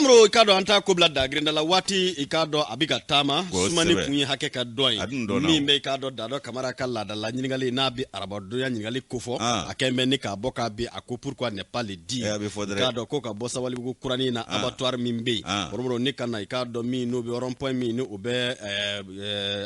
Kɔrɔmɔrɔ, i k'a dɔn an t'a ko bila dagirinda la. Waati, i k'a dɔn a bɛ ka taama. Sumani kun ye hakɛ ka dɔn ye. A dun dɔnna. Min bɛ, i k'a dɔn, Dadɔ Kamara ka laadala ɲininkali n'a bɛ arabadonya ɲininkali kofɔ, a kɛn bɛ ni k'a bɔ k'a bin, a ko pourquoi ne pas le dire. A bɛ fɔ dɛrɛ. I k'a dɔn ko ka bɔ Sabalibugu kuranin na, abattoir min bɛ yen, Kɔrɔmɔrɔ, ni ka na, i k'a dɔn min n'o bɛ rond point min ni o bɛ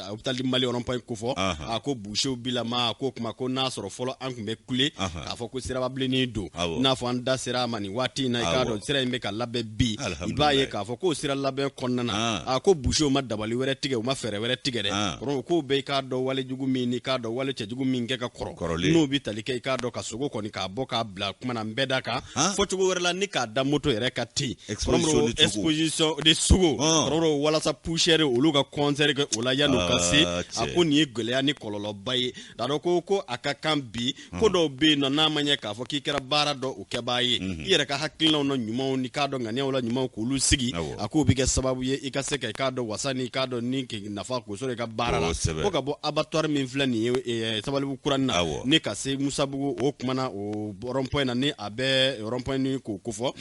hôpital du Mali rond point kofɔ, a ko boucherw bilama, a ko kuma ko n'a sɔrɔ fɔlɔ an tun bɛ kule k'a fɔ ko siraba bilennin don, i n'a fɔ an da sera a ma nin waati in na, i k'a dɔn sira in bɛ ka labɛn bi, i b'a ye k'a fɔ k'o sira labɛn kɔnɔna na, a ko boucherw ma dabali wɛrɛ tigɛ, u ma fɛɛrɛ wɛrɛ tigɛ dɛ. Kɔrɔ k'o bɛ, i k'a dɔn, walejugu min, i k'a dɔn wale cɛjugu min kɛ ka kɔrɔ, n'o bɛ tali kɛ, i k'a dɔn, ka sogo kɔni k'a bɔ k'a bila kuma na n bɛɛ da kan fɔcogo wɛrɛ la ni k'a da moto yɛrɛ ka ten, exposition de sogo, kɔrɔ walasa poussière olu ka concert kɛ o la yan'u ka se. A ko nin ye gɛlɛya ni kɔlɔlɔba ye. Dadɔ ko a ka kan bi, ko dɔw bɛ yen nɔ, n'a ma ɲɛ k'a fɔ k'i kɛra baara dɔ o kɛbaa ye, i yɛrɛ ka hakilinaw na ɲumanw ni k'a dɔn ŋaniyaw la ɲumanw k'olu sigi, a k'o bɛ kɛ sababu ye i ka se ka i k'a dɔn wasa ni i k'a dɔn ni nafa k'o sɔrɔ i ka baara la. Ko ka bɔ abattoir min filɛ nin ye Sabalibugu kuranin na, ni ka se Musabugu, o kumana o rond point na ni a bɛ rond point ni k'o kofɔ,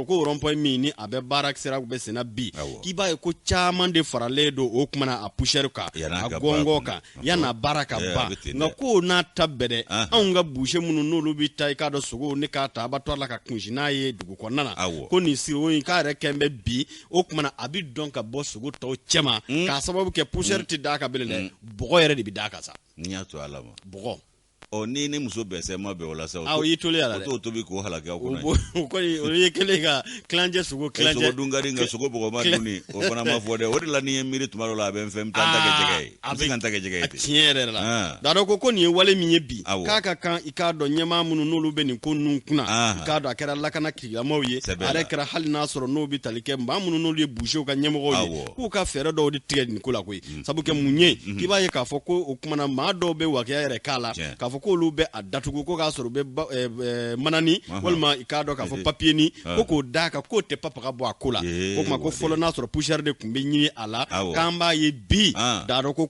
ko rond point min ni a bɛ baara sira bɛ senna bi, k'i b'a ye ko caman de faralen don o kumana a poussière kan, a gɔngɔn kan, yan'a baara ka ban. Nka ko n'a ta bɛɛ dɛ, anw ka boucher minnu n'olu bɛ taa, i k'a dɔn, sogo ne k'a ta abattoir la ka kunsi n'a ye dugu kɔnɔna na, ko nin sogo in k'a yɛrɛ kɛn bɛ bi, o kumana a bɛ dɔn ka bɔ sogo tɔw cɛma k'a sababu kɛ poussière tɛ d'a kan bilen dɛ, bɔgɔ yɛrɛ de bɛ d'a kan sa. N y'a to Ala ma. Bɔgɔ. Ɔ, ni ni muso bɛsɛ ma bɛn o la sa. Aw y'i toli a la dɛ. O t'o tobi k'o halaki aw kɔnɔ. O kɔni, o ye kelen ka kilancɛ sogo kilancɛ. Sogo dun ka di, nka sogo bɔgɔma dunni, o fana ma fɔ dɛ. O de la ni ye miiri tuma dɔ la, a bɛ n fɛ n bɛ taa n ta kɛ jɛgɛ ye. N bɛ se ka n ta kɛ jɛgɛ ye ten. Tiɲɛ yɛrɛ yɛrɛ la, Dadɔ ko nin ye wale min ye bi, k'a ka kan, i k'a dɔn, ɲɛmaa minnu n'olu bɛ nin ko ninnu kunna, i k'a dɔn a kɛra lakana tigilamaaw ye, a yɛrɛ kɛra hali n'a sɔrɔ n'o bɛ tali kɛ maa minnu n'olu ye boucherw ka ɲɛmɔgɔw ye, k'u ka fɛɛrɛ dɔw de tigɛ nin ko la koyi. Sabu kɛ mun ye, k'i b'a ye k'a fɔ ko o kumana maa dɔw bɛ wakiya yɛrɛ k'a la k'a fɔ k'olu bɛ a datugu, ko k'a sɔrɔ u bɛ manani walima i k'a dɔn k'a fɔ papier ni ko k'o d'a kan, k'o tɛ papaga bɔ a ko la. O tuma ko fɔlɔ n'a sɔrɔ poussière de tun bɛ ɲini a la, k'an b'a ye bi, Dadɔ ko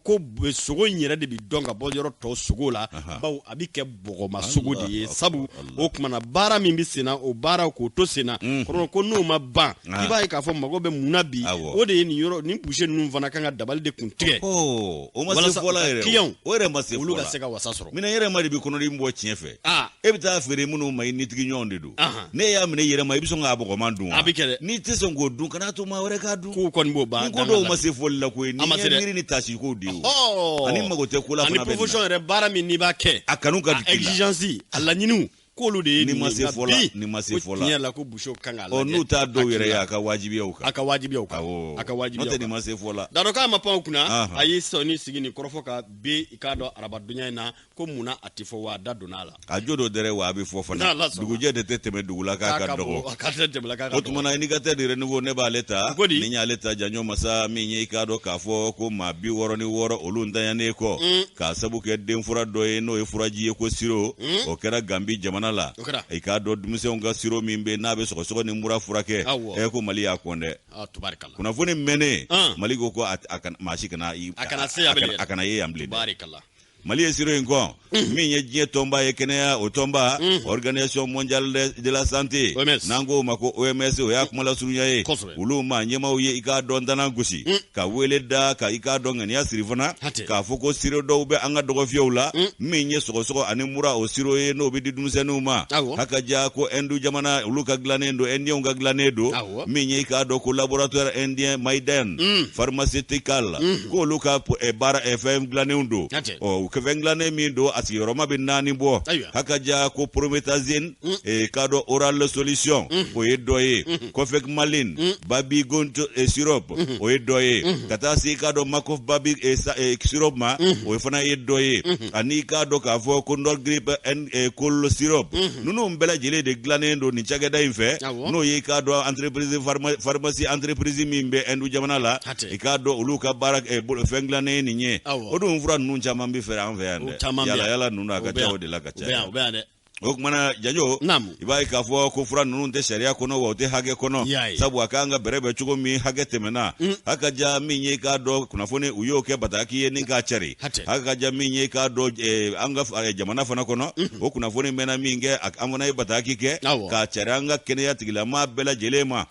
sogo in yɛrɛ de bɛ dɔn ka bɔ yɔrɔ tɔw sogo la, bawo a bɛ kɛ bɔgɔma sogo de ye. Sabu o kumana baara min bɛ senna, o baara k'o to senna kɔrɔ, ko n'o ma ban, i b'a ye k'a fɔ mago bɛ mun na bi, o de ye nin yɔrɔ nin boucher ninnu fana kan ka dabali de kun tigɛ. O ma se fɔla yɛrɛ, clients o yɛrɛ ma se olu ka se ka wasa sɔrɔ. Minɛn yɛrɛ ma de bɛ kɔnɔdimi bɔ tiɲɛ fɛ. E bɛ taa feere minnu ma, i nitigi ɲɔgɔn de don. Ne y'a minɛ i yɛrɛ ma, i bɛ sɔn k'a bɔgɔman dun wa? A bɛ kɛ dɛ. N'i tɛ sɔn k'o dun, kana to maa wɛrɛ k'a dun. K'u kɔni b'o ban. Ni ko dɔw ma se fɔli la koyi, ni ye miiri ni taasi kow de ye o. Ani mago tɛ ko la fana bɛ na. Ani profession yɛrɛ, baara min n'i b'a kɛ. A kanu ka di k'i la. Exigence, a laɲiniw, k'olu de ye nin ma se fɔ la, nin ma se fɔ la. Tiɲɛ la, ko boucher kan k'a lajɛ. Ɔ, n'u t'a dɔw yɛrɛ ye, a ka wajibiya u kan. A ka wajibiya u kan. A ka wajibiya u kan. N'o tɛ, nin ma se fɔ la. Dadɔ k'a ma pan o kunna, a y'i sɔnni sigi nin kɔrɔfɔ ka bi, i k'a dɔn, arabadonya in na, ko munna a tɛ fɔ wa, a da donna a la. A jo dɔ dɛrɛ wa, a bɛ fɔ fana. Dugujɛ de tɛ tɛmɛ dugu la k'a ka dɔgɔ. O tuma na, indicateur de renouveau, ne b'ale ta. Ni y'ale ta, janjo masa min ye, i k'a dɔn k'a fɔ ko maa 66 olu ntanyanen kɔ k'a sabu kɛ denfura dɔ ye, n'o ye furaji ye ko sirop, o kɛra Gambi jamana la. I k'a dɔn denmisɛnw ka sirop min bɛ n'a bɛ sɔgɔsɔgɔ ni mura furakɛ, ɛ, ko Mali y'a kɔn dɛ. Kunnafoni mɛnnen, Mali ko maa si kana a kana ye yan bilen. Mali ye sirop in kɔn. Min ye diɲɛ tɔnba ye, kɛnɛya o tɔnba, Organisation mondiale de la santé, n'an k'o ma ko OMS, o y'a kuma lasurunya ye, olu maa ɲɛmaaw ye, i k'a dɔn, danan gosi ka wele da ka, i k'a dɔn, ŋaniya siri fana k'a fɔ ko sirop dɔw bɛ an ka dɔgɔfiyɛw la min ye sɔgɔsɔgɔ ani mura, o sirop ye n'o bɛ di denmisɛnninw ma. Haka ja ko Ɛndu jamana olu ka dilannen don, Ɛndiyɛnw ka dilannen don, min ye, i k'a dɔn ko laboratoire indien Maiden Pharmaceutical, k'olu ka baara fɛn dilannenw don. Ɔ, fɛn dilannen min don, a sigiyɔrɔma bɛ 4 bɔ. Haka ja ko promethazine, k'a dɔn oral solution, o ye dɔ ye, Kofekmalin baby gonto syrup, o ye dɔ ye, ka taa se, i k'a dɔn, Makoff baby syrup ma, o fana ye dɔ ye, ani i k'a dɔn k'a fɔ ko Nord Grip N cold syrup. Ninnu bɛɛ lajɛlen de dilannen don nin cakɛda in fɛ, n'o ye, i k'a dɔn, entreprise pharmacie, entreprise min bɛ Ɛndu jamana la. I k'a dɔn olu ka baara fɛn dilannen nin ye. O dun fura ninnu caman bɛ feere an fɛ yan dɛ, yala yala ninnu a ka ca o de la ka caya. O kumana janjo, i b'a ye k'a fɔ ko fura ninnu tɛ sariya kɔnɔ wa o tɛ hakɛ kɔnɔ, sabu a kan ka bɛrɛbɛn cogo min hakɛ tɛmɛna. Haka ja min ye k'a dɔn kunnafoni u y'o kɛ bataki ye ni k'a cari. Haka ka ja min ye k'a dɔn an ka jamana fana kɔnɔ, o kunnafoni mɛnna min kɛ, an fana ye bataki kɛ k'a cari an ka kɛnɛya tigilamaa bɛɛ lajɛlen ma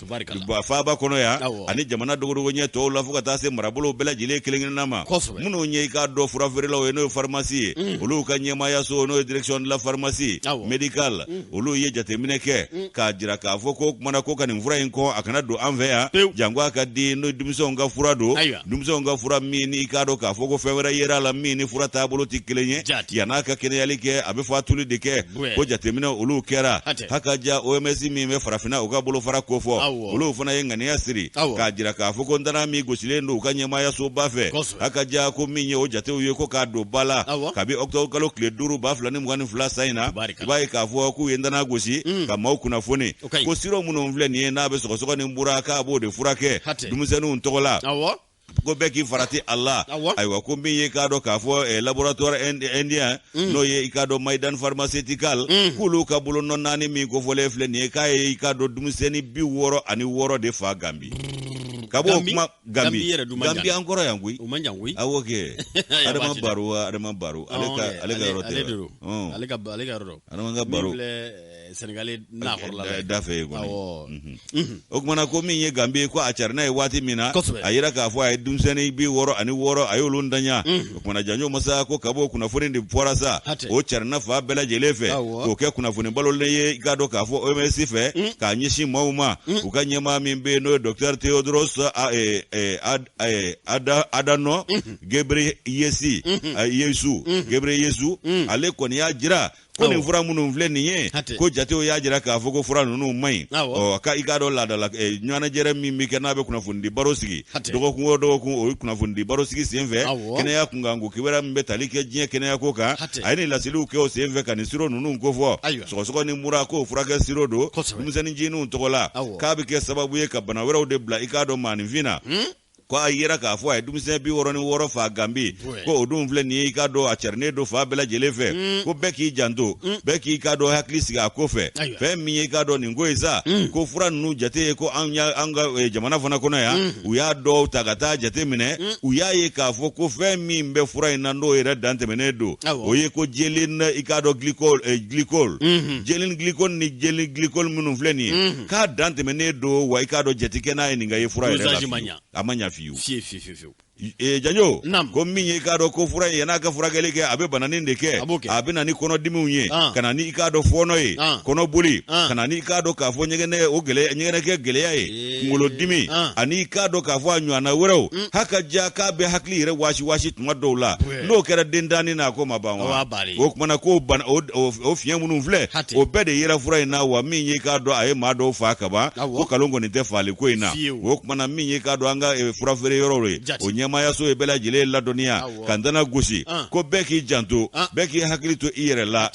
faaba kɔnɔ yan ani jamana dogodogo ɲɛ tɔw la fo ka taa se marabolow bɛɛ lajɛlen kelen-kelenna ma. Minnu ye i k'a dɔn furafeerelaw ye, n'o ye farimasi ye, olu ka ɲɛmaayaso, n'o ye direction de la pharmacie médicale, olu ye jateminɛ kɛ k'a jira k'a fɔ ko kumana ko ka nin fura in kɔn a kana don an fɛ yan, janko a ka di n'o denmisɛnw ka fura don, denmisɛnw ka fura min n'i k'a dɔn k'a fɔ ko fɛn wɛrɛ yera a la min ni fura taabolo tɛ kelen ye, yann'a ka kɛnɛyali kɛ a bɛ fatuli de kɛ. Ko jateminɛ olu kɛra. Haka ja OMS min bɛ farafinna u ka bolofara kofɔ, olu fana ye ŋaniya siri k'a jira k'a fɔ ko ntana min gosilen don u ka ɲɛmaayasoba fɛ, haka ja ko min ye o jatew ye ko k'a don ba la kabi octobre kalo tile 5 2022 san in na, i b'a ye k'a fɔ k'u ye ntana gosi ka maaw kunnafoni ko siro minnu filɛ nin ye n'a bɛ sɔgɔsɔgɔ ni mura k'a b'o de furakɛ denmisɛnninw tɔgɔ la, ko bɛɛ k'i farati a la. Ayiwa, ko min ye k'a dɔn k'a fɔ laboratoire indien, n'o ye i k'a dɔn Maidan pharmaceutical, k'olu ka bolonɔ naani min kofɔlen filɛ nin ye, k'a ye i k'a dɔn denmisɛnnin 66 de fa Gambi. Ka bɔ kuma Gambi Gambi an kɔrɔ yan koyi. O man jan koyi. Awɔ kɛ, Adama Baro, Adama Baro, ale ka ale ka yɔrɔ tɛ. Ale ka ale ka yɔrɔ don. Adama ka baro. Senegali n'a kɔrɔla la. Da fɛ yen kɔni. Awɔ. O kumana ko min ye Gambi ye, ko a carinna ye waati min na, a yira k'a fɔ a ye denmisɛnnin 66, a y'olu ntanya. O kumana janjo masa, ko ka bɔ kunnafoni de fɔra sa, o carinna fan bɛɛ lajɛlen fɛ k'o kɛ kunnafoni balolen ye i k'a dɔn k'a fɔ OMS fɛ k'a ɲɛsin maaw ma. U ka ɲɛmaa min bɛ yen, n'o ye docteur Tedros Adhanom Ghebreyesus, Ghebreyesus, ale kɔni y'a jira ko nin fura minnu filɛ nin ye, ko jatew y'a jira k'a fɔ ko fura ninnu man ɲi. Ɔ ka i k'a dɔn laadala ɲɛnajɛrɛ min bɛ kɛ n'a bɛ kunnafonidi baro sigi dɔgɔkun o dɔgɔkun, o ye kunnafonidi baro sigi senfɛ kɛnɛya kunkanko kibaruya min bɛ tali kɛ diɲɛ kɛnɛyako kan, a ye nin laseliw kɛ o senfɛ ka nin siro ninnu kofɔ, sɔgɔsɔgɔ ni mura k'o furakɛ siro don denmisɛnnin ncininw tɔgɔ la, k'a bɛ kɛ sababu ye ka bana wɛrɛw de bila i k'a dɔn maaninfin na. Ko a yera k'a fɔ a ye denmisɛn 66 fa Gambi, ko o dun filɛ nin ye i k'a dɔn a carinen don fan bɛɛ lajɛlen fɛ, ko bɛɛ k'i janto, bɛɛ k'i k'a dɔn hakili sigi a ko fɛ. Fɛn min ye i k'a dɔn nin ko ye sa, ko fura ninnu jate ye ko an an ka jamana fana kɔnɔ yan, u y'a dɔw ta ka taa jate minɛ, u y'a ye k'a fɔ ko fɛn min bɛ fura in na n'o yɛrɛ dan tɛmɛnen don, o ye ko diethylène i k'a dɔn glycol, glycol, diethylène glycol ni diethylène glycol minnu filɛ nin ye, k'a dan tɛmɛnen don wa i k'a dɔn jate kɛ n'a ye nin ka ye fura yɛrɛ la, a ma ɲa fiyewu. Fiye fiye fiye. Janjo, ko min ye i k'a dɔn ko fura in yann'a ka furakɛli kɛ, a bɛ bananin de kɛ, a bɛ na ni kɔnɔdimiw ye, ka na ni i k'a dɔn fɔɔnɔ ye, kɔnɔboli, ka na ni i k'a dɔn k'a fɔ ɲɛgɛnɛ o gɛlɛya, ɲɛgɛnɛkɛ gɛlɛya ye, kunkolodimi, ani i k'a dɔn k'a fɔ a ɲɔgɔnna wɛrɛw. Haka ja k'a bɛ hakili yɛrɛ waasi waasi tuma dɔw la. N'o kɛra dentannin na, a ko ma ban wa? O kumana ko o fiɲɛ minnu filɛ, o bɛɛ de yera fura in na wa min ye k'a dɔn a ye maa dɔw faa kaban, ko kalon kɔni tɛ faali ko in na. O kumana min ye k'a dɔn an ka fura feere yɔrɔw ye, o ɲɛmaayaso ye bɛɛ lajɛlen ladɔnniya ka ntana gosi ko bɛɛ k'i janto, bɛɛ k'i hakili to i yɛrɛ la.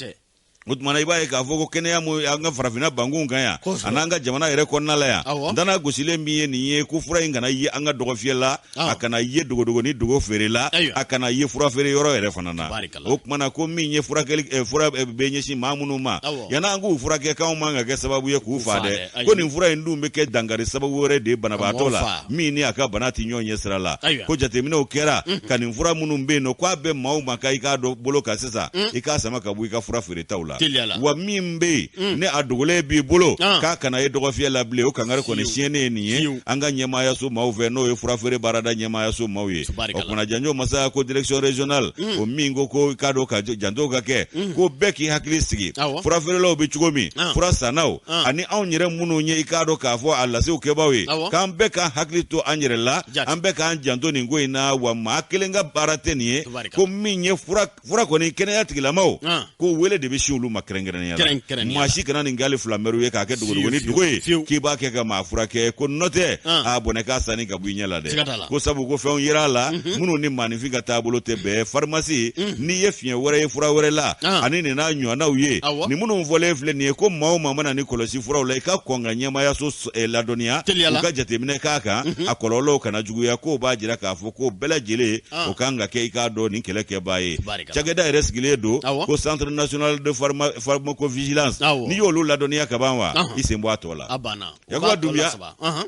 O tuma na i b'a ye k'a fɔ ko kɛnɛya mu an ka farafinna bankun kan yan, ani an ka jamana yɛrɛ kɔnɔna la yan, ntana gosilen min ye nin ye, ko fura in kana ye an ka dɔgɔfiyɛ la, a kana ye dogodogo ni dogo feere la, a kana ye fura feere yɔrɔ yɛrɛ fana na. O tuma na ko min ye furakɛli fura bɛ ɲɛsin maa minnu ma, yanni an k'u furakɛ, k'anw man ka kɛ sababu ye k'u faa dɛ. Ko nin fura in dun bɛ kɛ dankari sababu wɛrɛ de ye banabaatɔ la min ni a ka bana tɛ ɲɔgɔn ɲɛ sira la. Ko jateminɛw kɛra ka nin fura minnu bɛ yen nɔ, k'a bɛ maaw ma ka i k'a dɔn bolo kan sisan, i k'a sama ka bɔ i ka fura feeretaw la. Wa min bɛ yen ni a dogolen b'i bolo, k'a kana ye dɔgɔfiyɛ la bilen. O kangari kɔni siɲɛnen ye nin ye an ka ɲɛmaayaso maaw fɛ, n'o ye fura feere baarada ɲɛmaayaso maaw ye. O kumana janjo masa, ko direction régionale, o min ko k'a dɔn ka janto ka kɛ, ko bɛɛ k'i hakili sigi, fura feerelaw bɛ cogo min, fura sannaw ani anw yɛrɛ minnu ye i k'a dɔn k'a fɔ a lasew kɛbaaw ye, k'an bɛɛ k'an hakili to an yɛrɛ la, an bɛɛ k'an janto nin ko in na. Wa maa kelen ka baara tɛ nin ye, ko min ye fura kɔni kɛnɛya tigilamaw, ko wele de bɛ sin olu ma kɛrɛnkɛrɛnnenya la. Maa si kana nin k'ale filamɛriw ye k'a kɛ dogodogo ni dogo ye k'i b'a kɛ ka maa furakɛ, ko nɔ tɛ a bɔnɛ k'a sanni ka bɔ i ɲɛ la dɛ. Ko sabu ko fɛnw yera a la minnu ni maaninfin ka taabolo tɛ bɛn. Farimasi, n'i ye fiɲɛ wɛrɛ ye fura wɛrɛ la ani nin n'a ɲɔgɔnnaw ye, nin minnu fɔlen filɛ nin ye, ko maa o maa mana ni kɔlɔsi furaw la, i ka kɔn ka ɲɛmaayaso ladɔnniya, u ka jateminɛ k'a kan, a kɔlɔlɔw kana juguya. K'o b'a jira k'a fɔ ko bɛɛ lajɛlen o kan ka kɛ i k'a dɔn nin kɛlɛ kɛbaa ye. Cakɛda yɛrɛ sigilen don ko Centre national de pharmacovigilance, n'i y'olu ladɔnniya ka ban wa, i sen bɔ a tɔ la. A banna. Yakuba Dunbiya,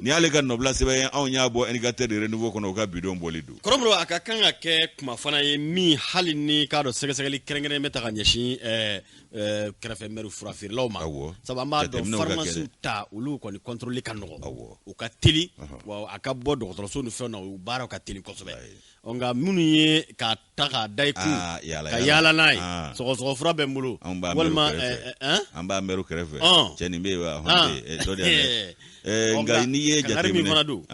nin y'ale ka nɔbila sɛbɛn ye. Anw y'a bɔ Indicateur de Renouveau kɔnɔ, u ka bidon bɔli don. Kɔrɔmɔrɔ, a ka kan ka kɛ kuma fana ye min hali ni k'a dɔn sɛgɛsɛgɛli kɛrɛnkɛrɛn bɛ ta ka ɲɛsin kɛrɛfɛ mɛri fura feerelaw ma, sabu an b'a dɔn pharmacie ta, olu kɔni contrôle ka nɔgɔ, u ka teli wa, a ka bɔ dɔgɔtɔrɔso ni fɛn na, u baaraw ka teli kosɛbɛ. Nka minnu ye k'a ta k'a da i kun ka yaala n'a ye, sɔgɔsɔgɔ fura bɛ n bolo, walima an b'a mɛriw kɛrɛfɛ, cɛ nin bɛ yen wa, dɔ de nka n'i ye jateminɛ min fana don,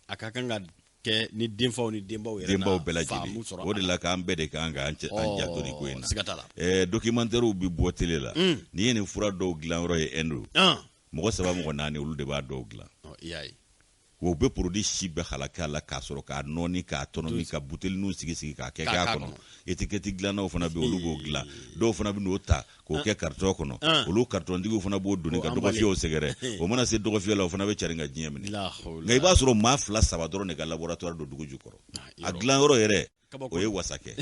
a ka kan ka kɛ ni denfaw ni denbaw yɛrɛ. Denbaw bɛɛ lajɛlen, o de la k'an bɛɛ de kan k'an janto nin ko in na. Siga t'a la. Documentaires bɛ bɔ télé la. N'i ye nin fura dɔw dilan yɔrɔ ye Inde, mɔgɔ saba, mɔgɔ naani, olu de b'a dɔw dilan. I y'a ye. Wa u bɛ produit si bɛɛ halaki a la, k'a sɔrɔ k'a nɔɔni, k'a tɔnɔmi, ka buteliniw sigi sigi k'a kɛ k'a kɔnɔ. Étiquette dilannaw fana bɛ, olu b'o dilan. Dɔw fana bɛ n'o ta k'o kɛ carton kɔnɔ. Olu cartontigiw fana b'o doni ka dɔgɔfiyɛw sɛgɛrɛ. O mana se dɔgɔfiyɛ la, o fana bɛ carin ka diɲɛ minɛ. Nka i b'a sɔrɔ maa fila saba dɔrɔn de ka laboratoire don dugu jukɔrɔ. A dilan yɔrɔ yɛrɛ, o ye wasa kɛ.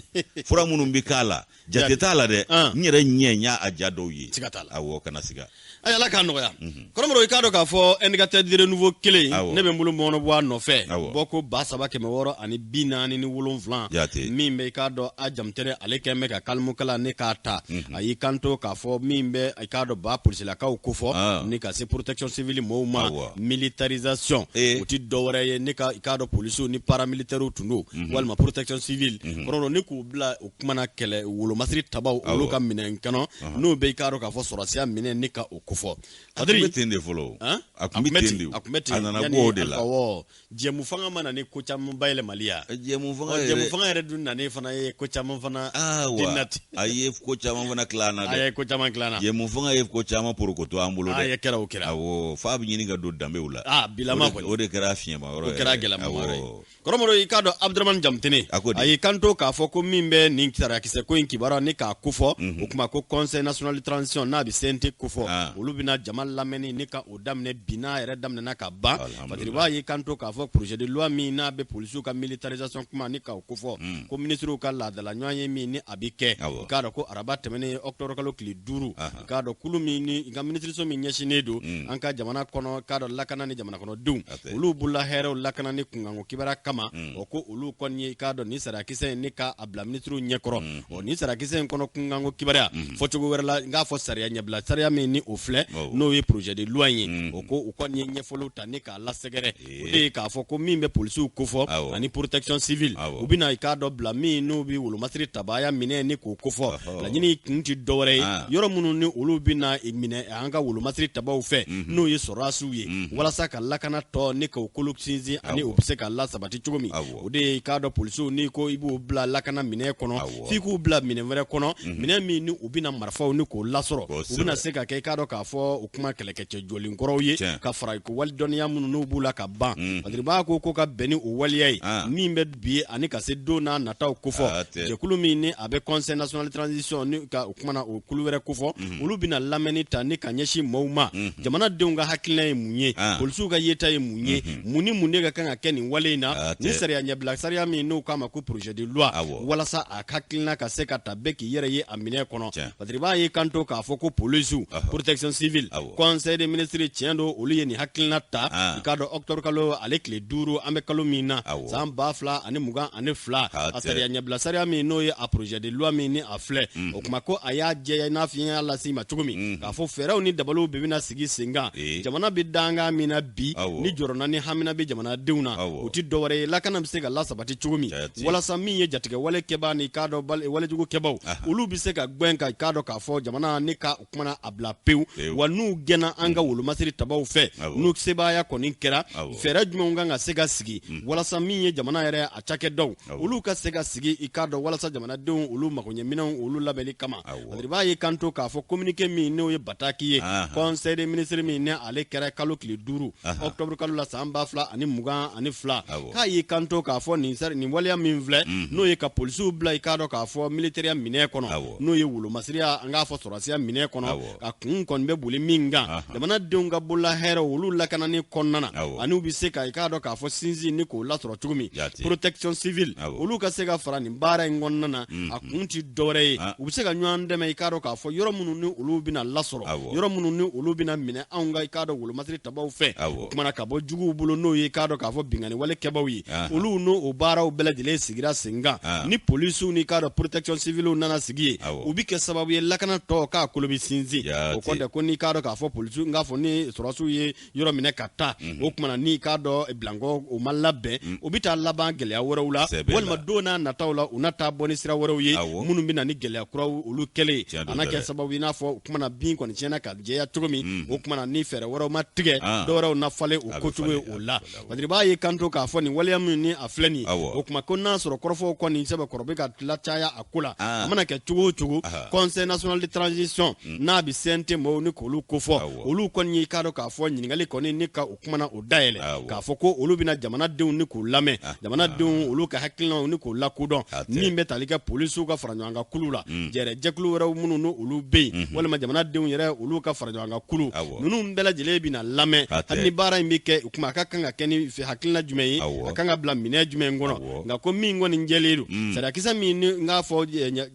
Fura minnu bɛ k'a la, jate t'a la dɛ. N yɛrɛ ɲɛ n y'a ja dɔw ye. Siga t'a la. Awɔ, kana siga. Ayi, Ala k'a nɔgɔya. Kɔrɔmɔrɔ, i k'a dɔn k'a fɔ Indicateur de Renouveau kelen, ne bɛ n bolo mɔnɔ bɔ a nɔfɛ, bɔ ko 3647, min bɛ i k'a dɔn a jamutɛnɛ, ale kɛn bɛ ka kalimukala ne k'a ta. A y'i kanto k'a fɔ min bɛ i k'a dɔn ba polisilakaw kofɔ ni ka se protection civile mɔgɔw ma, militarisation, o ti dɔwɛrɛ ye ne ka i k'a dɔn polisiw ni paramilitaires tun don, walima protection civile. Kɔrɔ ni k'u bila o kumana kɛlɛ wolomasiri tabaw, olu ka minɛn kɔnɔ, n'o bɛ i k'a dɔn k'a fɔ sɔrɔsiya minɛ ni ka o kofɔ. A tun bɛ ten de fɔlɔ. A tun bɛ ten de. A tun bɛ ten. A nana bɔ o de la. Awɔ, jɛmu fanga ma na ni ko caman bayɛlɛmali ya. Jɛmu fanga yɛrɛ, jɛmu fanga yɛrɛ dun nanen fana ye ko caman fana. Wa a ye ko caman fana tila an na dɛ. A ye ko caman tila an na. Jɛmu fanga ye ko caman porokoto an bolo dɛ. A ye kɛra, o kɛra. Awɔ, f'a bɛ ɲini ka don danbew la. Aa, bilama kɔni. O de kɛra fiɲɛma yɔrɔ ye. O kɛra gɛlɛma yɔrɔ ye. Kɔrɔmɔrɔ, i k'a dɔn Abudramani Jamutene, a y'i kanto k'a fɔ ko min bɛ nin sariyakisɛ ko in kibaruya ni k'a kofɔ, o kuma ko Conseil national de transition, n'a bɛ CNT kofɔ, olu bɛna jama lamɛnni ni ka o daminɛ bi, n'a yɛrɛ daminɛna ka ban. Fatiriba y'i kanto k'a fɔ projet de loi min n'a bɛ polisiw ka militarisation kuma ni k'o kofɔ, ko ministres ka laadala ɲɔgɔn ye min ni a bɛ kɛ, i k'a dɔn ko araba tɛmɛnen, octobre kalo tile 5, i k'a dɔn kulu min ni i ka minisiriso min ɲɛsinnen don an ka jamana kɔnɔ, k'a dɔn lakana ni jamana kɔnɔdenw, olu bolola hɛrɛw lakana ni kunkanko kibaruya kama, o ko olu kɔni ye i k'a dɔn nin sariyakisɛ in ni k'a bila minisiriw ɲɛkɔrɔ. O nin sariyakisɛ in kɔnɔ, kunkanko kibaruya, fɔcogo wɛrɛ la n k'a fɔ sariya ɲɛbila sariya min ni o filɛ, n'o ye projet de loi in ye, o ko u kɔni ye ɲɛfɔliw ta ni k'a lasɛgɛrɛ. O de ye k'a fɔ ko min bɛ polisiw kofɔ ani protection civile, u bɛna i k'a dɔn bila min n'u bɛ wolomasiri tabaaya minɛ ni k'o kofɔ. Laɲini kun tɛ dɔwɛrɛ ye, yɔrɔ minnu ni olu bɛna minɛ an ka wolomasiri tabaw fɛ, n'o ye sɔrɔdasiw ye, walasa ka lakana tɔ ni k'o kolo sinsin ani u bɛ se ka lasabati cogo min. O de ye i k'a dɔn polisiw, n'i ko i b'u bila lakana minɛ kɔnɔ, f'i k'u bila minɛ wɛrɛ kɔnɔ, minɛ min ni u bɛna marifaw ni k'o lasɔrɔ, u bɛna se ka kɛ i k'a dɔn k'a fɔ o kuma kɛlɛkɛcɛ jɔlenkɔrɔw ye, ka fara ko wali dɔnniya minnu n'u b'u la ka ban. Padiriba ko ka bɛn ni o waleya ye min bɛ bi ani ka se don n'a nataw kofɔ. Jɛkulu min ni a bɛ Conseil national de transition ni ka o kumana o kulu wɛrɛ kofɔ, olu bɛna lamɛnni ta ni ka ɲɛsin maaw ma, jamanadenw ka hakilina ye mun ye, polisiw ka yeta ye mun ye, mun ni mun de ka kan ka kɛ nin wale in na, ni sariya ɲɛbila sariya min n'u k'a ma ko projet de loi, walasa a hakilina ka se ka ta, bɛɛ k'i yɛrɛ ye a minɛ kɔnɔ. Padiriba y'i kanto k'a fɔ ko polisiw, protection civile, conseil des ministres, tiɲɛ don, olu ye nin hakilina ta, i k'a dɔn octobre kalo ale tile 5, an bɛ kalo min na, san 2022, a sariya ɲɛbila sariya min n'o ye a projet de loi min ni a filɛ, o kuma ko a y'a jɛya i n'a fɔ n y'a lase i ma cogo min, k'a fɔ fɛɛrɛw ni dabaliw bɛɛ bɛna sigi sen kan. Jamana bɛ dankan min na bi, ni jɔrɔna ni hamina bɛ jamanadenw na, o tɛ dɔwɛrɛ ye, lakana bɛ se ka lasabati cogo min, walasa min ye jatigɛ wale kɛbaa ni k'a dɔn walejugu kɛbaw, olu bɛ se ka gɛn ka k'a dɔn k'a fɔ jamana ni ka kumana a bila pewu. Wa n'u gɛnna an ka wolomasiri tabaw fɛ, n'u sebaaya kɔni kɛra, fɛɛrɛ jumɛnw kan ka se ka sigi walasa min ye jamana yɛrɛ a cakɛdaw, olu ka se ka sigi i k'a dɔn walasa jamanadenw olu magoɲɛminɛnw olu labɛnni kama. Padiriba y'i kanto k'a fɔ communiqué min n'o ye bataki ye, conseil des ministres min ni ale kɛra kalo tile 5 octobre kalo la san 2022, k'a y'i kanto k'a fɔ nin waleya min filɛ, n'o ye ka polisiw bila i k'a dɔn k'a fɔ militaire minɛ kɔnɔ, n'o ye wolomasiriya, an k'a fɔ sɔrɔdasiya minɛ kɔnɔ, a kun kɔni bɛ boli min kan, jamanadenw ka bolola hɛrɛ olu lakanani kɔnɔna na, ani u bɛ se ka i k'a dɔn k'a fɔ sinsin ni k'o lasɔrɔ cogo min, protection civile olu ka se ka fara nin baara in kɔnɔna na. A kun tɛ dɔwɛrɛ ye, u bɛ se ka ɲɔgɔn dɛmɛ i k'a dɔn k'a fɔ yɔrɔ minnu ni olu bɛna lasɔrɔ, yɔrɔ minnu ni olu bɛna minɛ anw ka i k'a dɔn wolomasiri tabaw fɛ, o kumana ka bɔ juguw bolo, n'o ye i k'a dɔn k'a fɔ binkanni wale kɛbaw ye, olu n'o baaraw bɛɛ lajɛlen sigira sen kan. Ni polisiw ni k'a dɔn protection civile nana sigi yen, u bɛ kɛ sababu ye lakana tɔ k'a kolo bɛ sinsin. O kɔrɔ ko n'i k'a dɔn k'a fɔ polisiw, n k'a fɔ ni sɔrɔdasiw ye yɔrɔ minɛ ka taa, o kumana n'i k'a dɔn bilankɔ o ma labɛn, o bɛ taa laban gɛlɛya wɛrɛw la, walima don n'a nataw la u na taa bɔ ni sira wɛrɛw ye minnu bɛ na ni gɛlɛya kuraw olu kɛlen, a na kɛ sababu i n'a fɔ o kumana bin kɔni tiɲɛna ka jɛya cogo min, o kumana ni fɛɛrɛ wɛrɛw ma tigɛ, dɔwɛrɛw na falen o ko cogo ye o la. Parce b'a ye kanto k'a fɔ nin waleya min ni a filɛ nin ye, o kuma ko n'a sɔrɔ kɔrɔfɔw kɔni sɛbɛkɔrɔ bɛ ka lacaya a ko la, a mana kɛ cogo o cogo, Conseil national de transition n'a bɛ CNT mɔgɔw ni k'olu kofɔ, olu kɔni y'i k'a dɔn k'a fɔ ɲininkali kɔni ni ka o kumana o dayɛlɛ k'a fɔ ko olu bɛna jamanadenw ni k'u lamɛn, jamanadenw olu ka hakilinaw ni k'u lakodɔn, min bɛ tali kɛ polisiw ka fara ɲɔgɔn kan kulu la, jɛrɛ jɛkulu wɛrɛw minnu ni olu bɛ yen, walima jamanadenw yɛrɛ olu ka fara ɲɔgɔn kan kulu ninnu bɛɛ lajɛlen bɛna lamɛn. Hali ni baara in bɛ kɛ, o kuma a ka kan ka kɛ ni hakilina jumɛn ye, a kan ka bila minɛn jumɛn kɔnɔ. Nka ko min kɔni jɛlen don, sariyakisɛ min ni n k'a fɔ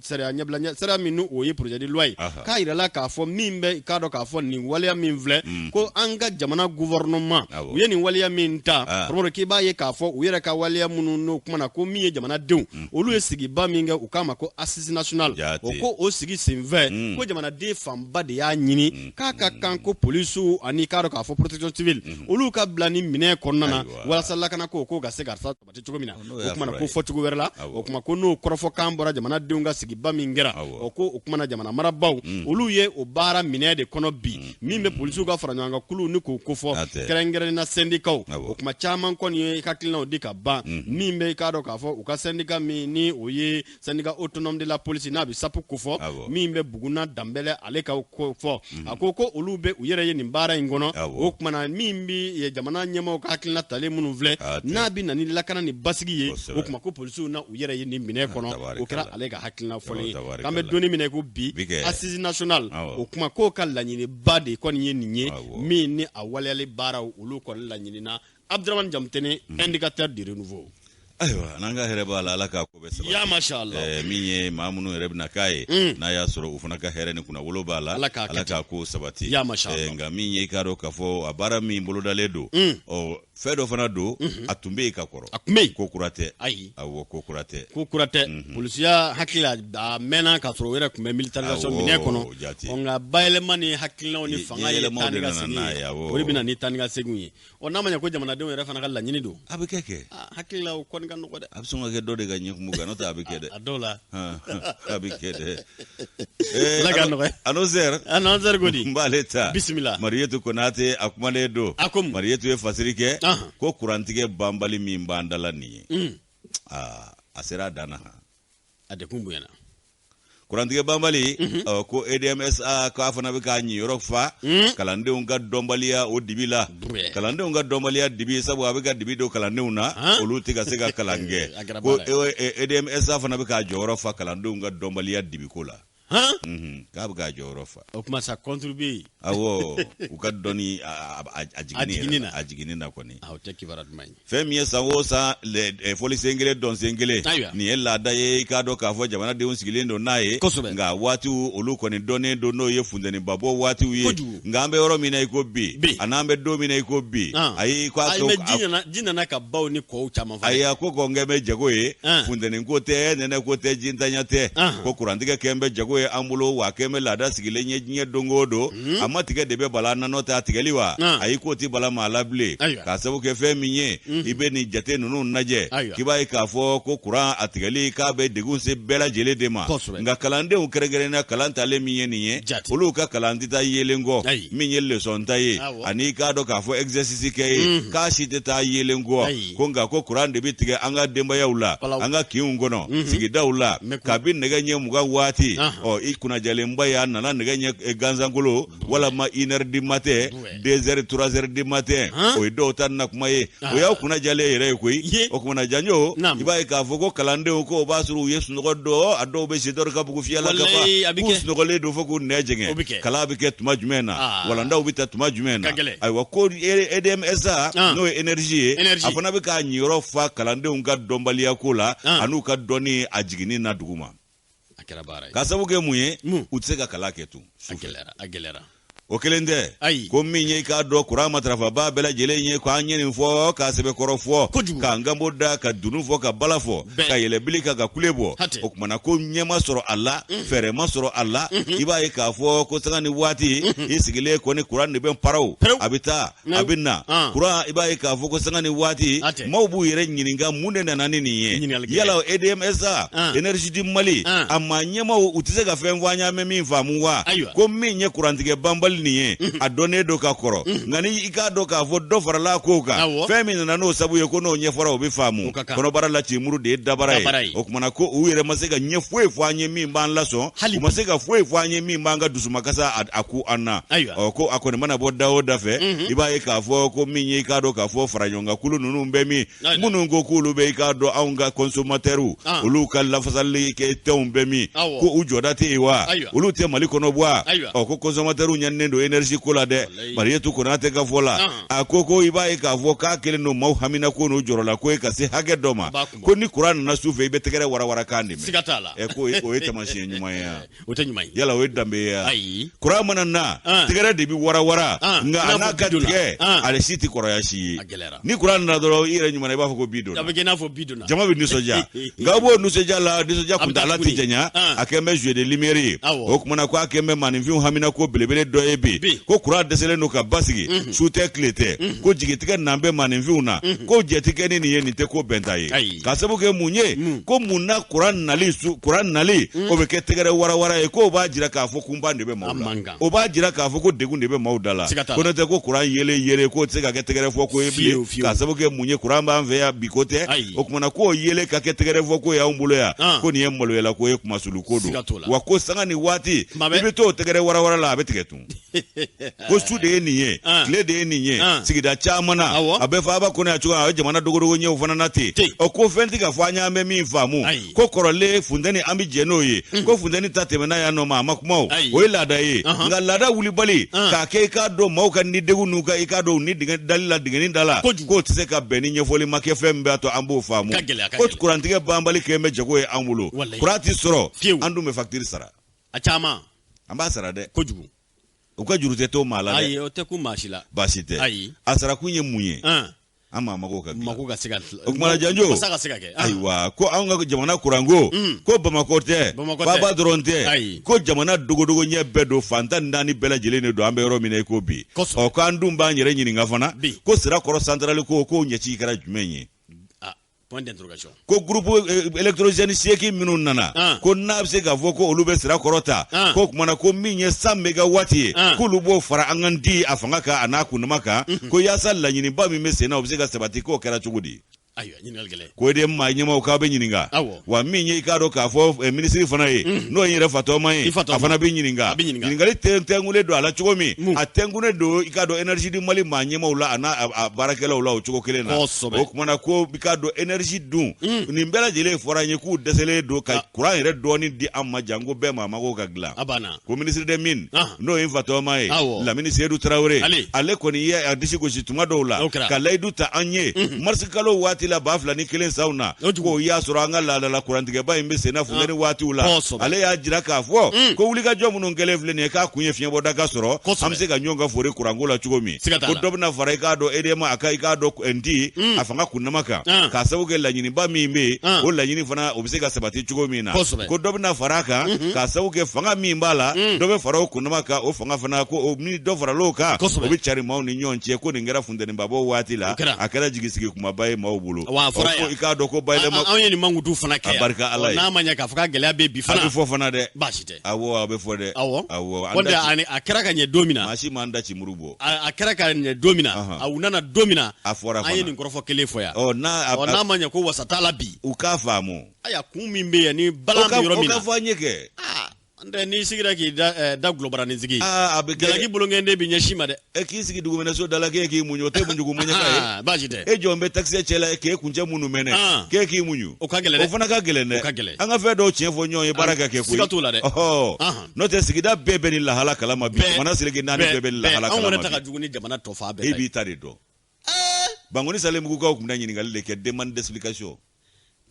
sariya ɲɛbila sariya min n'o ye projet de loi ye, k'a yirala k'a fɔ min bɛ k'a dɔn k'a fɔ nin waleya min filɛ, ko an ka jamana gouvernement u ye nin waleya min ta, karamɔgɔ, k'i b'a ye k'a fɔ u yɛrɛ ka waleya minnu n'o kumana ko min ye jamanadenw olu ye sigiba min kɛ, u k'a ma ko assise nationale, o ko o sigi senfɛ ko jamanaden fanba de y'a ɲini k'a ka kan ko polisiw ani k'a dɔn k'a fɔ protection civile olu ka bila ni minɛn kɔnɔna na walasa lakana ko k'o ka se ka sabati cogo min na. O kumana ko fɔcogo wɛrɛ la, o kuma ko n'o kɔrɔfɔkan bɔra jamanadenw ka sigiba min kɛra, o ko o kumana jamana marabaaw olu ye o baara minɛ de kɔnɔ bi, min bɛ polisiw ka fara ɲɔgɔn kan kulu ni k'o kofɔ, kɛrɛnkɛrɛnnen na syndicats. O kuma caman kɔni ye hakilinaw di ka ban, min bɛ i k'a dɔn k'a fɔ u ka syndicat min ni o ye syndicat autonome de la police n'a bɛ SAP kofɔ, min bɛ Buguna Danbɛlɛ ale ka kofɔ, a ko ko olu bɛ u yɛrɛ ye nin baara in kɔnɔ. O kumana min bɛ jamana ɲɛmaaw ka hakilina talen minnu filɛ, n'a bɛ na ni lakana ni basigi ye, o kuma ko polisiw na u yɛrɛ ye nin minɛ kɔnɔ, o kɛra ale ka hakilina fɔlen ye. K'an bɛ don min na ko bi, assise nationale, o kuma k'o ka laɲiniba de kɔni ye nin ye, min ni a waleyali baaraw olu kɔni laɲinina. Abdramane Jamutene, indicateur du renouveau. Ayiwa, n'an ka hɛrɛ b'a la, Ala k'a ko bɛɛ sabati. Ya masha Allah. Min ye maa minnu yɛrɛ bɛna k'a ye, n'a y'a sɔrɔ u fana ka hɛrɛ ni kunnawolo b'a la, Ala k'a Ala k'a ko sabati. Ya masha Allah. Nka min ye, i k'a dɔn k'a fɔ a baara min bolodalen don, ɔ fɛn dɔ fana don, a tun bɛ yen ka kɔrɔ. A tun bɛ yen. Ko kura tɛ. Ayi. Awɔ, ko kura tɛ. Ko kura tɛ. Polisiya hakili a mɛnna k'a sɔrɔ o yɛrɛ tun bɛ militarisation minɛ kɔnɔ. Nka bayɛlɛma ni hakilinaw ni fanga ye taa ni ka segin ye, o de bɛ na ni taa ni ka segin ye. Ɔ n'a ma ɲɛ ko jamanadenw yɛrɛ fana ka laɲini don, a bɛ kɛ kɛ. Hakili la o kɔni ka nɔgɔ dɛ. A bɛ sɔn ka kɛ dɔ de ka ɲɛkumu kan, n'o tɛ a bɛ kɛ dɛ. A dɔw la. A bɛ kɛ dɛ. Ala ka nɔgɔya. Annonceur. Annonceur ko di? N b'ale ta. Bisimila. Mariyetu Konate a kumalen don. A ko mun? Mariyetu ye fasiri kɛ. Ko kurantigɛ banbali min b'an da la nin ye. Aa, a sera a dan na. A degun bonyana. Kurantigɛ banbali, ko EDMSA k'a fana bɛ k'a ɲiyɔrɔ fa kalandenw ka dɔnbaliya o dibi la, kalandenw ka dɔnbaliya dibi, sabu a bɛ ka dibi don kalandenw na, olu tɛ ka se ka kalan kɛ, ko EDMSA fana bɛ k'a jɔyɔrɔ fa kalandenw ka dɔnbaliya dibiko la. K'a bɛ k'a jɔyɔrɔ fa. O tuma ça contribue. Awɔ, u ka dɔnni a jiginni na, a jiginni na kɔni. O tɛ kibaruya duman ye. Fɛn min ye san o san fɔli sen kelen dɔn sen kelen, nin ye laada ye, i k'a dɔn k'a fɔ jamanadenw sigilen don n'a ye. Nka waatiw olu kɔni dɔnnen don, n'o ye funtɛnibabɔ waatiw ye. Nka an bɛ yɔrɔ min na i ko bi, ani an bɛ don min na i ko bi, ayi k'a to. Ji nana ka baw ni kɔw caman fa. Ayi, a ko kɔn kɛ bɛ jago ye, funtɛni ko tɛ, nɛnɛ ko tɛ, jintanya tɛ, ko kurantigɛ kɛn bɛ jago ye an bolo, wa kɛn bɛ laada sigilen ye diɲɛ don o don. A ma tigɛ de bɛ bala na, n'o tɛ a tigɛli wa, ayi k'o tɛ bala maa la bilen, k'a sababu kɛ fɛn min ye, i bɛ nin jate ninnu lajɛ, k'i b'a ye k'a fɔ ko kuran a tigɛli k'a bɛ degun se bɛɛ lajɛlen de ma. Nka kalandenw kɛrɛnkɛrɛnnenya kalan talen min ye nin ye, olu ka kalan tɛ taa yeelen kɔ, min ye leçon ta ye, ani i k'a dɔn k'a fɔ exercice kɛ ye, k'a si tɛ taa yeelen kɔ. Ko nka ko kuran de bɛ tigɛ an ka denbayaw la, an ka kinw kɔnɔ, sigidaw la, kabi nɛgɛ ɲɛ 20 waati. Ɔ, i kunnajalenba ye, a nana nɛgɛ ɲɛ gansankolo walama 1 heure du matin, 2 heures, 3 heures du matin, o ye dɔw ta na kuma ye. O y'aw kunnajalen yɛrɛ ye koyi. O kumana, Janjo, i b'a ye k'a fɔ ko kalandenw ko o b'a sɔrɔ u ye sunɔgɔ dɔ, a dɔw bɛ setori ka bugu fiyɛ la ka ban, k'u sunɔgɔlen don fo k'u nɛ jɛngɛ. Kalan bɛ kɛ tuma jumɛn na? Walandaw bɛ ta tuma jumɛn na? Ayiwa, ko EDM-SA, n'o ye énergie ye, a fana bɛ k'a ɲiyɔrɔ fa kalandenw ka dɔnbaliya ko la an'u ka dɔnni a jiginni na dugu ma. A kɛra baara ye. Ka sababu kɛ mun ye? U tɛ se ka kalan kɛ tun. A gɛlɛyara, a gɛlɛyara. O kelen tɛ. Ayi. Ko min ye, i k'a dɔn, kuran matarafaba bɛɛ lajɛlen ye k'an ye nin fɔ, k'a sɛbɛkɔrɔ fɔ, k'an kanbo da, ka dunun fɔ, ka bala fɔ, ka yɛlɛ bili kan, ka kule bɔ. O kumana ko ɲɛ ma sɔrɔ a la, fɛɛrɛ ma sɔrɔ a la. I b'a ye k'a fɔ ko sanga ni waati, i sigilen kɔni, kuran de bɛ paraw, a bɛ taa, a bɛ na kuran. I b'a ye k'a fɔ ko sanga ni waati, maaw b'u yɛrɛ ɲininka mun de nana ni nin ye. Yala EDM-SA, Énergie du Mali, a maa ɲɛmaw, u tɛ se ka fɛn fɔ an ye, an bɛ min faamu wa? Ko min ye kurantigɛ banbali nin ye, a dɔnnen don ka kɔrɔ, nka ni i k'a dɔn k'a fɔ dɔ farala kow kan, fɛn min nana n'o sabu ye, ko n'o ɲɛfɔra, o bɛ faamu. Kɔnɔbara la cimuru de ye dabara ye. O kumana ko u yɛrɛ ma se ka ɲɛ foyi fɔ an ye min b'an lasɔn, u ma se ka foyi fɔ an ye min b'an ka dusumakasa a ku an na. Ɔ, ko a kɔni mana bɔ da o da fɛ, i b'a ye k'a fɔ ko min ye, i k'a dɔn k'a fɔ faraɲɔgɔnkankulu ninnu bɛ min, minnu ko k'olu bɛ, i k'a dɔn, anw ka consommateurs, olu ka lafasali kɛ tɔnw bɛ min, ko u jɔda tɛ yen wa? Olu tɛ Mali kɔnɔ bɔ? Ɔ, ko consommateurs ɲaninen don énergie ko la dɛ. Mariyetu Konate ka fɔ la, a ko i b'a ye k'a fɔ k'a kɛlen don maaw hamina ko n'u jɔrɔla ko ye ka se hakɛ dɔ ma, ko ni kuran nana su fɛ, i bɛ tɛgɛrɛ warawarakan de mɛn. Ɛ, ko o ye taamasiyɛn ɲuman ye wa? O tɛ ɲuman ye. Yala o ye danbe ye wa? Ayi. Kuran mana na, tɛgɛrɛ de bɛ warawara, nka a n'a ka tigɛ, ale si tɛ kɔrɔya si ye. Ni kuran nana dɔrɔn, i yɛrɛ ɲuman na, i b'a fɔ ko bi donna. A bɛ kɛ i n'a fɔ bi donna. Jama bɛ nisɔndiya, nka aw b'o nisɔndiya la, nisɔndiya kuntaala tɛ janya. A kɛn bɛ jeu de lumière ye. O kumana ko a kɛn bɛ maaninfinw hamina ko belebele dɔ ye bi, ko kuran dɛsɛlen don ka basigi, su tɛ, tile tɛ, ko jigitigɛ nan bɛ maaninfinw na, ko jɛ tɛ kɛ ni nin ye, nin tɛ ko bɛnta ye. Ka sababu kɛ mun ye? Ko mun na kuran nali su, kuran nali o bɛ kɛ tɛgɛrɛ warawara ye? K'o b'a jira k'a fɔ kunpan de bɛ maaw la, o b'a jira k'a fɔ ko degun de bɛ maaw da la. Ko n'o tɛ, ko kuran yelen yelen, k'o tɛ se ka kɛ tɛgɛrɛ fɔ ko ye bilen. K'a sababu kɛ mun ye? Kuran b'an fɛ yan bi, ko tɛ. O kumana k'o yelen ka kɛ tɛgɛrɛ fɔ ko ye anw bolo yan, ko nin ye maloyala ko ye, kumasulu ko don wa. Ko sanga ni waati, i bɛ t'o tɛgɛrɛ warawara la, a bɛ tigɛ tun. Ko su de ye nin ye, tile de ye nin ye. Sigida caman na, a bɛ faaba kɔnɔ yan cogo, a bɛ jamana dogodogo ɲɛw fana na ten. Ɔ, ko fɛn tɛ ka fɔ an ye, an bɛ min faamu. Ko kɔrɔlen funteni, an bɛ jɛ n'o ye, ko funteni ta tɛmɛna yan nɔ ma, a ma kuma, o ye laada ye. Nka laada wulibali k'a kɛ, i k'a dɔn, maaw ka ni degun n'u ka, i k'a dɔn, ni dingɛ dali la, dingɛni da la, k'o tɛ se ka bɛn ni ɲɛfɔli ma kɛ, fɛn min b'a to an b'o faamu. Ko kurantigɛ banbali kɛ bɛ jago ye anw bolo, kuran tɛ sɔrɔ, an dun bɛ facture sara. A caman. An b'a sara dɛ. Kojugu. U ka juru tɛ to maa la dɛ. Ayi, o tɛ kun maa si la. Baasi tɛ. Ayi. A sarakun ye mun ye? An maa mago ka dilan. Mago ka se ka. O kumana, Janjo. Wasa ka se ka kɛ. Ayiwa, ko anw ka jamana kuranko, ko Bamakɔ tɛ, faaba dɔrɔn tɛ. Ayi. Ko jamana dogodogo ɲɛ bɛɛ don, fan 14 bɛɛ lajɛlen de don, an bɛ yɔrɔ min na i ko bi. Ɔ, k'an dun b'an yɛrɛ ɲininka fana, ko Sirakɔrɔ centrale ko, k'o ɲɛci kɛra jumɛn ye? Point d'interrogation. Ko groupe électrogène 8 minnu nana, ko n'a bɛ se k'a fɔ ko olu bɛ Sirakɔrɔ ta, ko kumana ko min ye 100 mégawatt ye, k'olu b'o fara an ka di a fanga kan, a n'a kundama kan, ko yaasa laɲiniba min bɛ sen na, o bɛ se ka sabati. K'o kɛra cogo di? Ayiwa, ɲininkali gɛlɛn. Ko de maa ɲɛmaw k'aw bɛ ɲininka. Wa min ye, i k'a dɔn k'a fɔ minisiri fana ye, n'o ye yɛrɛ fatɔma ye, a fana bɛ ɲininka. Ɲininkali tɛnkunnen don a la cogo min, a tɛnkunnen don, i k'a dɔn, Énergie du Mali maa ɲɛmaw la, a n'a baarakɛlaw la, o cogo kelen na. O kumana ko i k'a dɔn, énergie dun, nin bɛɛ lajɛlen fɔra an ye k'u dɛsɛlen don ka kuran yɛrɛ dɔɔni di an ma, janko bɛɛ maa mago ka dilan. Ko ministre des Mines, n'o ye fatɔma ye, Lamini Seydou Traoré, ale kɔni ye a disi gosi tuma dɔw la ka layidu ta an ye marisi kalo waati la 2001 sanw na, k'o y'a sɔrɔ an ka laadala kurantigɛba in bɛ senna funteni waatiw la. Ale y'a jira k'a fɔ ko wulikajɔ minnu kɛlen filɛ nin ye, k'a kun ye fiɲɛbɔda ka sɔrɔ, an bɛ se ka ɲɔgɔn ka fori kuranko la cogo min. Ko dɔ bɛna fara, i k'a dɔn, EDM a ka, i k'a dɔn, nti a fanga kundama kan, k'a sababu kɛ laɲiniba min bɛ yen, o laɲini fana, o bɛ se ka sabati cogo min na. Ko dɔ bɛna fara a kan, k'a sababu kɛ fanga min b'a la, dɔ bɛ fara o kundama kan, o fanga fana, ko ni dɔ faral'o kan, o bɛ cari maaw ni ɲɔgɔn cɛ. Ko nin kɛra funtɛnibabɔ waati la, a kɛra jigisigi kumaba ye maaw bolo. Wa a fɔra yan, i k'a dɔn ko bayɛlɛma, anw ye nin mankutu fana kɛ yan, a barika Ala ye. N'a ma ɲɛ k'a fɔ k'a gɛlɛya bɛ bi fana, a bɛ fɔ fana dɛ. Baasi tɛ. Awɔ, a bɛ fɔ dɛ. Awɔ. Awɔ. Ko a kɛra ka ɲɛ don min na, maa si m'an da ci muru bɔ. A kɛra ka ɲɛ don min na, a u nana don min na, a fɔra fana, an ye nin kɔrɔfɔ kelen fɔ yan. Ɔ, n'a n'a ma ɲɛ ko wasa t'a la bi, u k'a faamu. Ayiwa, kun min bɛ yan ni balan bɛ yɔrɔ min na, o ka fɔ an ye kɛ. N n'i sigira k'i da da gulɔbaranin sigi aa a bɛ kɛ jalaki bolonkɛnden bɛ ɲɛsin ma dɛ. E k'i sigi duguminɛso da la k'e k'i muɲu, o tɛ muɲuko muɲɛ ye. Baasi tɛ. E jɔn bɛ takisɛ cɛ la k'e kuncɛ minnu mɛnɛ, k'e k'i muɲu, o ka gɛlɛn dɛ. O fana ka gɛlɛn dɛ. O ka gɛlɛn. An ka fɛn dɔw tiɲɛ fɔ ɲɔgɔn ye, baara ka kɛ koyi. Siga t'o la dɛ. Ɔhɔ, n'o tɛ sigida bɛɛ bɛ nin lahala kalama bi, jamana seleke naani bɛɛ bɛ nin lahala kalama bi. Anw yɛrɛ ta ka jugu ni jamana tɔ fan bɛɛ ta ye. E b'i ta de dɔn. Bankoni Salebugukaw tun bɛna ɲininkali de kɛ, demande d'explication.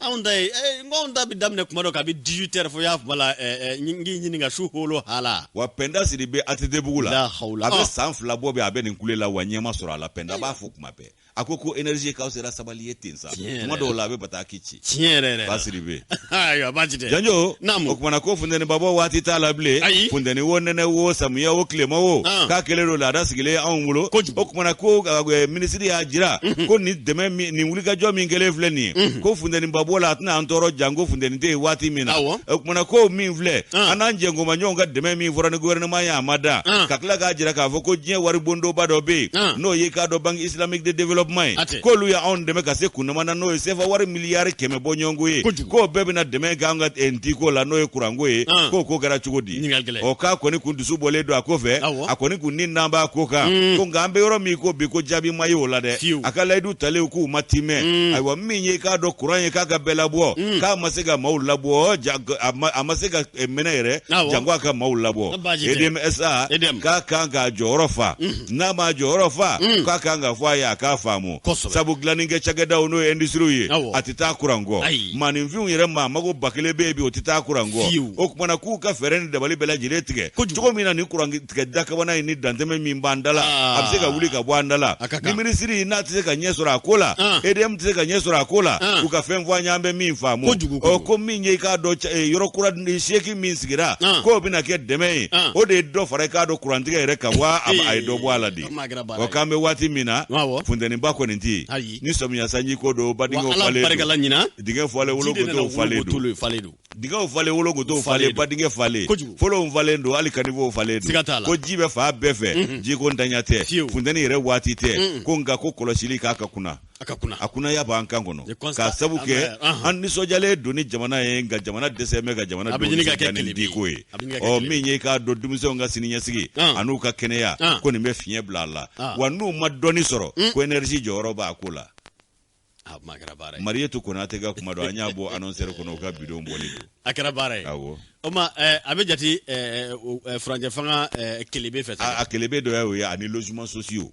Anw ta ye, n ko anw ta bɛ daminɛ kuma dɔ kabi 18 heures fo y'a tuma la n k'i ɲininka su holo hala. Wa Pɛnda Sidibe ATT bugu la a bɛ san 2 bɔ bi, a bɛ nin kule la, wa ɲɛ ma sɔrɔ a la. Pɛnda b'a fɔ kuma bɛɛ, a ko ko énergie k'aw sera sabali ye ten sa, tuma dɔw la a bɛ bataki ci. Tiɲɛ yɛrɛ yɛrɛ. Ba Sidibe. Ayiwa baasi tɛ. Janjo. Naamu. O kumana ko funteni babɔ waati t'a la bilen. Ayi. Funteni wo, nɛnɛ wo, samiyɛ wo, tilema wo. K'a kɛlen don laada sigilen anw bolo. Kojugu. O kumana ko minisiri y'a jira ko nin dɛmɛ min, nin wulikajɔ min kɛlen filɛ nin ye, ko funteni babɔ la a tɛna an tɔɔrɔ janko funteni tɛ yen waati min na. Awɔ. O kumana ko min filɛ, an n'an jɛnkomaɲɔgɔnw ka dɛmɛ min fɔra ni gouvernement ye a ma dan. Ka tila k'a jira k'a fɔ ko diɲɛ waribondoba dɔ bɛ yen, n'o ye k'a dɔn Banque islamique de développement ye, k'olu ye anw dɛmɛ ka se kundama na, n'o ye sefa wari miliyari 100 bɔ ɲɔgɔnko ye, k'o bɛɛ bɛna dɛmɛ k'an ka ntiko la, n'o ye kuranko ye, k'o ko kɛra cogo di? Ɔ k'a kɔni kun dusu bɔlen don a ko fɛ, a kɔni kun ni n'an b'a ko kan, ko nka an bɛ yɔrɔ min ko bi, ko jaabi ma ye o la dɛ. A ka layidu talen k'u ma timɛ. Ayiwa, min ye k'a dɔn kuran ye k'a ka bɛɛ labɔ, k'a ma se ka maaw labɔ, a ma se ka mɛnɛ yɛrɛ janko a ka maaw labɔ. EDM SA k'a kan k'a jɔyɔrɔ fa, n'a m'a jɔyɔrɔ fa, k'a kan ka fɔ a ye a k'a faamu. Sabu dilanni kɛ cakɛdaw n'o ye industrie ye, a tɛ taa kuran kɔ. Maaninfinw yɛrɛ maa mago 1000 bɛ yen bi, o tɛ taa kuran kɔ. O kumana k'u ka fɛɛrɛ ni dabali bɛɛ lajɛlen tigɛ cogo min na ni kuran tigɛ dakabana in ni dantɛmɛ min b'an da la, a bɛ se ka wuli ka bɔ an da la. Ni minisiri n'a tɛ se ka ɲɛ sɔrɔ a ko la, EDM tɛ se ka ɲɛ sɔrɔ a ko la, u ka fɛn fɔ an ye an bɛ min faamu. Ɔ ko min ye i k'a dɔn yɔrɔ kura 8 min sigira, k'o bɛna kɛ dɛmɛ ye, o de ye dɔ fara i k'a dɔn kurantigɛ yɛrɛ kan, wa a ye dɔ bɔ a la de. Ɔ k'an bɛ waati min na, funteniba kɔni tɛ yen, ni samiya sanji ko don, badingɛw falen don, dingɛ falen, wolokotow falen don, dingɛw falen, wolokotow falen, badingɛ falen, folonw falen don, hali kanifow falen don. Ko ji bɛ fan bɛɛ fɛ, ji ko ntanya tɛ, funteni yɛrɛ waati tɛ, ko nka ko kɔlɔsili k'a ka kunna. A kunnaya b'an kan kɔnɔ, k'a sabu kɛ an nisɔndiyalen don ni jamana ye, nka jamana dɛsɛ bɛ ka jamana nisɔndiya ni diko ye. Ɔ min ye k'a dɔn denmisɛnw ka siniɲɛsigi an'u ka kɛnɛya, ko nin bɛ fiɲɛ bila a la, wa n'u ma dɔɔni sɔrɔ, ko énergie jɔyɔrɔ b'a ko la. Mariyetu Konate ka kuma don, an y'a bɔ annonceur kɔnɔ, u ka bidon bɔli don. A kɛra baara ye. Awɔ. O ma a bɛ jate furancɛ fanga kelebe fɛ. A kelebe dɔ y'o ye, ani logements sociaux.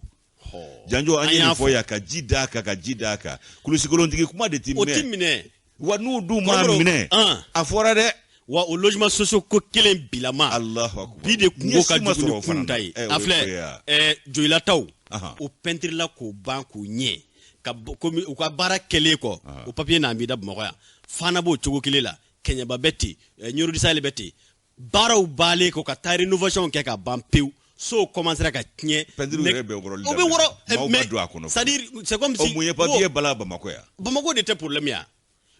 Janjo, an ye nin fɔ yan, ka ji d'a kan, ka ji d'a kan, kulusikolontigi kuma de ti minɛ. O ti minɛ. Wa n'u dun m'a minɛ, a fɔra dɛ. Wa o logement sociaux ko kelen bilama. Alahu akubar. Bi de kungo ka jugu ni kunun ta ye. A filɛ, Joyilataw, o pɛntirila k'o ban k'o ɲɛ, ka komi u ka baara kɛlen kɔ, o papier n'an b'i da Bamakɔ yan. Fana b'o cogo kelen la, Kɛɲɛba bɛ ten, Ɲɔrɔ du Sahel bɛ ten. Baaraw baalen kɔ ka taa rénovation kɛ ka ban pewu. So commencera ka tiɲɛ. Peinture yɛrɛ bɛ wɔrɔli daminɛ. O bɛ wɔrɔ, mais c'est à dire c'est comme si. O mun ye papier bala Bamakɔ yan. Bamakɔ de tɛ problème ya.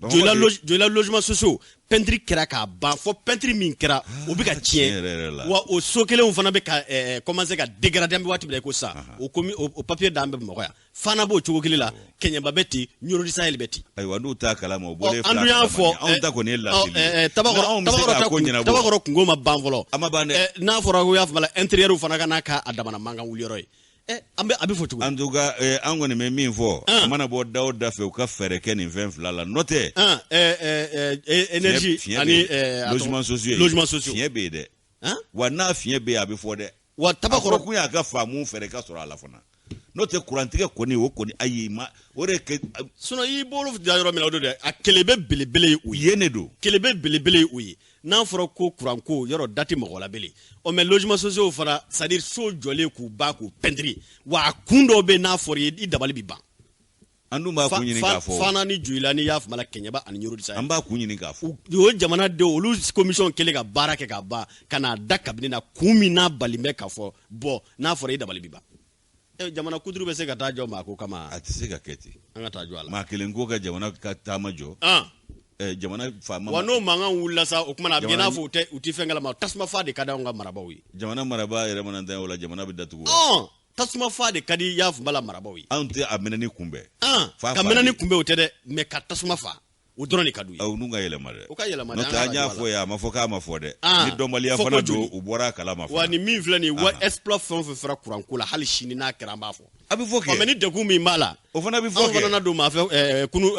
Joyila logement sociaux peinture kɛra k'a ban, fɔ peinture min kɛra o bɛ ka tiɲɛ, wa o so kelenw fana bɛ ka commencer ka dégrader an bɛ waati min na i ko sisan. O komi o papier d'an bɛ Bamakɔ yan. Fana b'o cogo kelen la, Kɛɲɛba bɛ ten, Ɲɔrɔ du Sahel bɛ ten. Ayiwa, n'u t'a kalama, o bɔlen filɛ. An dun y'a fɔ, anw ta kɔni ye laseli ye. Tabakɔrɔ kungo ma ban fɔlɔ. A ma ban dɛ. N'a fɔra ko y'a fɔ la intérieur fana ka n'a ka a damana mankan wuliyɔrɔ ye. An bɛ a bɛ fɔ cogo. En tout cas, an kɔni bɛ min fɔ, a mana bɔ da o da fɛ, u ka fɛɛrɛ kɛ nin fɛn fila la, n'o tɛ. Énergie ani logements sociaux. Logements sociaux. Fiɲɛ bɛ yen dɛ. Wa n'a fiɲɛ bɛ yen, a bɛ fɔ dɛ. Wa Tabakɔrɔ kun y'a ka faamu fɛɛrɛ ka sɔrɔ a la fana. N'o tɛ kurantigɛ kɔni, o kɔni ayi ma o de kɛ. Sinon i bolo da yɔrɔ min na, o de don dɛ. A kelebe belebele ye o ye. Yen de don. Kelebe belebele ye o ye. N'a fɔra ko kuranko yɔrɔ da tɛ mɔgɔ la bilen. Ɔ mais logements sociaux fana, c'est à dire so jɔlen k'u ban k'u pɛntiri, wa a kun dɔw bɛ yen, n'a fɔra i ye, i dabali bɛ ban. An dun b'a kun ɲini k'a fɔ. Fana ni Joyila ni y'a fama la, Kɛɲɛba ani Ɲɔrɔ du Sahel. An b'a kun ɲini k'a fɔ. O jamanadenw, olu commission kɛlen ka baara kɛ ka ban, ka n'a da kabini na kun min n'a bali bɛ k'a fɔ bɔn, n'a fɔra i dabali bɛ ban. Jamana kuturu bɛ se ka taa jɔ maa ko kama. A tɛ se ka kɛ ten. An ka taa jɔ a la. Maa kelen ko ka jamana ka taama jɔ. Jamana faama. Wa n'o mankan wulila sa, o kumana a bɛ kɛ i n'a fɔ u tɛ fɛn kalama, tasuma fa de ka di anw ka marabaaw ye. Jamana marabaa yɛrɛ mana dan o la, jamana bɛ datugu. Tasuma fa de ka di y'a fama la marabaaw ye. Anw tɛ a mɛnɛni kunbɛn. Ka mɛnɛni kunbɛn o tɛ dɛ, mais ka tasuma fa. O dɔrɔn de ka d'u ye. Aw n'u ka yɛlɛma dɛ. O ka yɛlɛma dɛ. N'o tɛ an y'a fɔ yan, a ma fɔ k'a ma fɔ dɛ. Ni dɔnbaliya fana don, u bɔra a kalama fana. Wa ni min filɛ nin ye, wa exploit fɛn o fɛn fɔra kuranko la, hali sini n'a kɛra, an b'a fɔ. A bɛ fɔ kɛ. Mais ni degun min b'a la, o fana bɛ fɔ kɛ. Anw fana na don maa fɛ kunu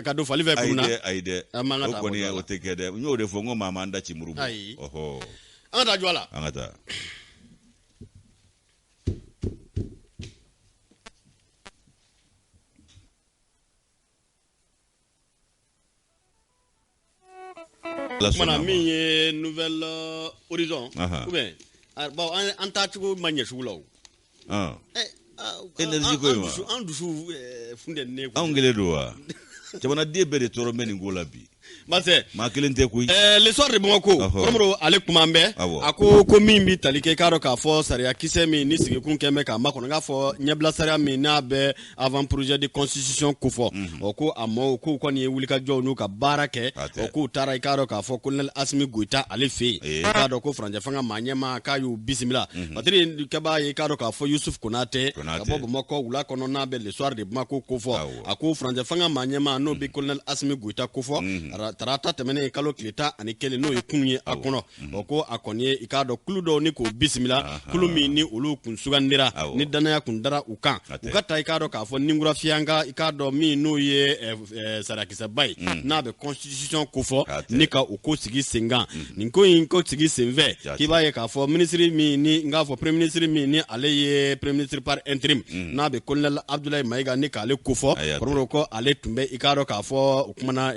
ka don fali fɛ kunu na. Ayi dɛ, ayi dɛ. O kɔni o tɛ kɛ dɛ. N y'o de fɔ, n ko maa m'an da ci muru bɔ. Ayi. Ɔhɔ. An ka taa jɔ a la. An ka taa. Kumana min ye Nouvel Horizon ou bien bon, an taacogo ma ɲɛ sugu la o. Énergie ko in wa? An dusu funtɛnnen. Anw kelen don wa? Jamanaden bɛɛ de tɔɔrɔ bɛ nin ko la bi. Masɛ. Maa kelen tɛ koyi. Le Soir de Bamako. Kɔrɔmɔrɔ ale kuma bɛ. A ko ko min bɛ tali kɛ, i k'a dɔn k'a fɔ sariya kisɛ min ni sigikun kɛn bɛ k'a makɔnɔ, n k'a fɔ ɲɛbila sariya min n'a bɛ avant projet de constitution kofɔ. O ko a maaw k'u kɔni ye wulikajɔw n'u ka baara kɛ. O k'u taara, i k'a dɔn k'a fɔ colonel Asimi Goyita ale fɛ yen. I k'a dɔn ko furancɛ fanga maa ɲɛmaa k'a y'u bisimila. Patiri kɛbaa ye, i k'a dɔn k'a fɔ Yusuf Konate ka bɔ Bamakɔ wula kɔnɔ n'a bɛ Le Soir de Bamako kofɔ. A ko furancɛ fanga maa ɲɛmaa n'o bɛ colonel Asimi Goyita kofɔ. Tarata tɛmɛnen kalo tile 11, n'o ye kunun ye a kɔnɔ. O ko a kɔni ye, i k'a dɔn, kulu dɔw ni k'o bisimila, kulu min ni olu kun sugandira ni danaya kun dara u kan, u ka taa, i k'a dɔn k'a fɔ ninkura fiyanka, i k'a dɔn min n'o ye sariyakisɛba ye n'a bɛ constitution kofɔ, ni ka o ko sigi sen kan. Nin ko in ko sigi senfɛ, k'i b'a ye k'a fɔ minisiri min ni n k'a fɔ premier ministre min ni ale ye premier ministre par intérim n'a bɛ colonel Abdoulaye Mayiga ni k'ale kofɔ, kɔrɔ ko ale tun bɛ, i k'a dɔn k'a fɔ o kumana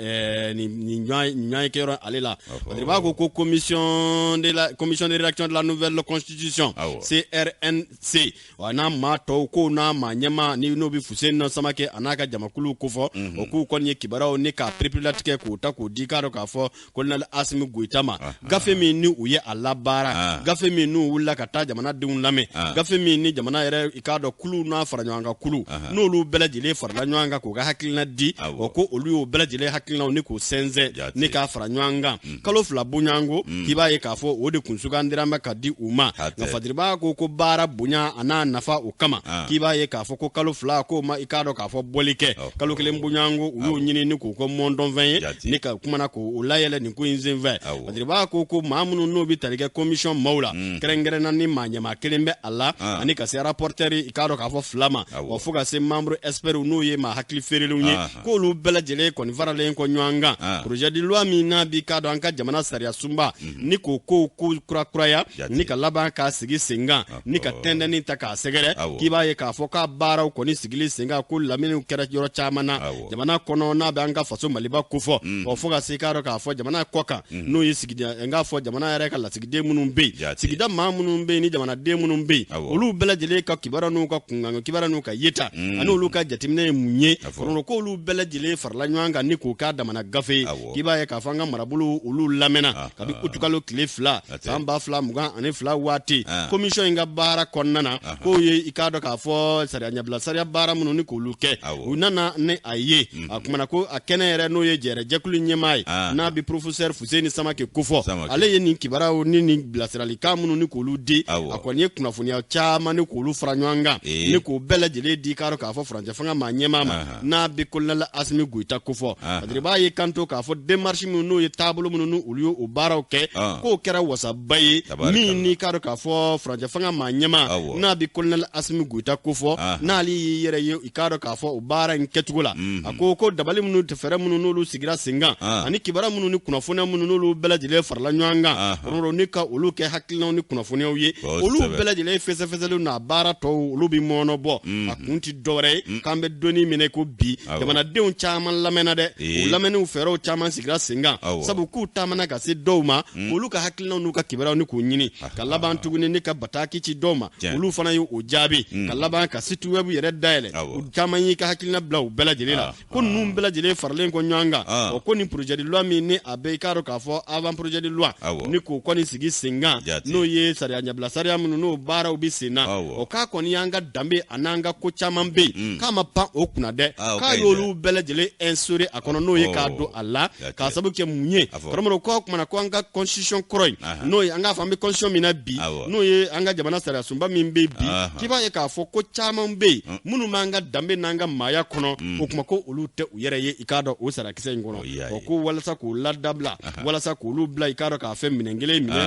nin ɲɔgɔn kɛyɔrɔ ale la. Parce que b'a ko commission de rédaction de la nouvelle constitution CRNC, wa n'a maa tɔw ko n'a maa ɲɛmaa ni n'o bɛ Fuseni Samakɛ a n'a ka jamakulu kofɔ, o k'u kɔni ye kibaruyaw ni k'a pereperelatigɛ k'o ta k'o di, k'a dɔn k'a fɔ colonel Asimi Goyita ma, gafe min ni u ye a labaara, gafe min n'u wulila ka taa jamanadenw lamɛn, gafe min ni jamana yɛrɛ, i k'a dɔn, kulu n'a fara ɲɔgɔn kan, kulu n'olu bɛɛ lajɛlen farala ɲɔgɔn kan k'u ka hakilina di, o ko olu y'o bɛɛ lajɛlen hakilinaw ni k'o sɛnsɛn ni k'a fara ɲɔgɔn kan kalo 2 bonyanko, k'i b'a ye k'a fɔ o de kun sugandira bɛ ka di u ma. Nka Fadiriba ko baara bonya a n'a nafa o kama, k'i b'a ye k'a fɔ ko kalo 2 k'o ma, i k'a dɔn k'a fɔ bɔli kɛ, kalo 1 bonyanko u y'o ɲini ni k'o kɛ mɔndɔnfɛn ye ni ka kumana k'o layɛlɛ nin ko in senfɛ. Fadiriba ko maa minnu n'o bɛ tali kɛ commission maaw la, kɛrɛnkɛrɛnna ni maa ɲɛmaa kelen bɛ a la, ani ka se rapporteur, i k'a dɔn k'a fɔ 2 ma, wa fo ka se membre expert n'o ye maa hakili feerelenw ye, k'olu bɛɛ lajɛlen kɔni faralen kɔ ɲɔgɔn kan projet de loi min n'a bi k'a dɔn an ka jamana sariya sunba ni k'o kow ko kurakuraya ni ka laban k'a sigi sen kan ni ka tɛntɛnni ta k'a sɛgɛrɛ, k'i b'a ye k'a fɔ k'a baaraw kɔni sigili sen kan, ko laminiw kɛra yɔrɔ caman na jamana kɔnɔ n'a bɛ an ka faso Maliba kofɔ, ɔ fo ka se k'a dɔn k'a fɔ jamana kɔ kan n'o ye sigida, n k'a fɔ jamana yɛrɛ ka lasigiden minnu bɛ yen, sigida maa minnu bɛ yen ni jamanaden minnu bɛ yen, olu bɛɛ lajɛlen ka kibaruya n'u ka kunkan kibaruya n'u ka yeta ani olu ka jateminɛ ye mun ye, k'olu bɛɛ lajɛlen farala ɲɔgɔn kan ni k'o k'a damana gafe ye. K'i b'a ye k'a fɔ an ka marabolo olu lamɛnna kabi utukalo tile 2 san 2022 waati commission in ka baara kɔnɔna na, k'o ye, i k'a dɔn k'a fɔ sariya ɲɛbila sariya baara minnu ni k'olu kɛ, u nana ni a ye a kumana ko a kɛnɛ yɛrɛ n'o ye jɛrɛjɛkulu ɲɛmaa ye n'a bɛ professeur Fuseni Samakɛ kofɔ, ale ye nin kibaruyaw ni nin bilasiralikan minnu ni k'olu di, a kɔni ye kunnafoniya caman ni k'olu fara ɲɔgɔn kan ni k'o bɛɛ lajɛlen di, k'a dɔn k'a fɔ furancɛ fanga maa ɲɛmaa ma n'a bɛ colonel Asimi Goyita kofɔ. Fadiriba ye kanto k'a fɔ démarche minnu n'o ye taabolo minnu ni olu ye o baaraw kɛ, k'o kɛra wasaba ye min ni k'a dɔn k'a fɔ furancɛ fanga maa ɲɛmaa n'a bɛ colonel Asimi Goyita kofɔ, n'ale y'i yɛrɛ ye, i k'a dɔn k'a fɔ o baara in kɛcogo la, a ko dabali minnu fɛɛrɛ minnu n'olu sigira sen kan ani kibaruya minnu ni kunnafoniya minnu n'olu bɛɛ lajɛlen farala ɲɔgɔn kan ni ka olu kɛ hakilinaw ni kunnafoniyaw ye, olu bɛɛ lajɛlen fɛsɛfɛsɛliw n'a baara tɔw olu bɛ mɔɔnɔ bɔ. A kun tɛ dɔwɛrɛ ye k'an bɛ donni minɛ ko bi jamanadenw caman lamɛnna dɛ, u lamɛnniw fɛɛrɛw caman sigira sen kan, sabu k'u taamana ka se dɔw ma, olu ka hakilinaw n'u ka kibaruyaw ni k'u ɲini ka laban tuguni ni ka bataki ci dɔw ma, olu fana ye o jaabi ka laban ka site web yɛrɛ dayɛlɛ, u caman y'i ka hakilina bila u bɛɛ lajɛlen la, ko ninnu bɛɛ lajɛlen faralen kɔ ɲɔgɔn kan, o ko nin projet de loi min ni a bɛ, i k'a dɔn k'a fɔ avant projet de loi ni k'o kɔni sigi sen kan, n'o ye sariya ɲɛbila sariya minnu n'o baaraw bɛ sen na, o k'a kɔni y'an ka danbe a n'an ka ko caman bɛ yen, k'a ma pan o kunna dɛ, k'a y'olu bɛɛ lajɛlen instaurer a kɔnɔ, n'o ye k'a don a la. la k'a sababu kɛ mun ye karamɔgɔ ko o kumana ko an ka constitution kɔrɔ in n'o ye an k'a fɔ an bɛ constitution min na bi n'o ye an ka jamana sariyasunba min bɛ bi k'i b'a ye k'a fɔ ko caman bɛ yen minnu b'an ka danbe n'an ka maaya kɔnɔ o kuma ko olu tɛ u yɛrɛ ye i k'a dɔn o sariyakisɛ in kɔnɔ o ko walasa k'u ladabila walasa k'olu bila i k'a dɔn k'a fɛ minɛn kelen minɛ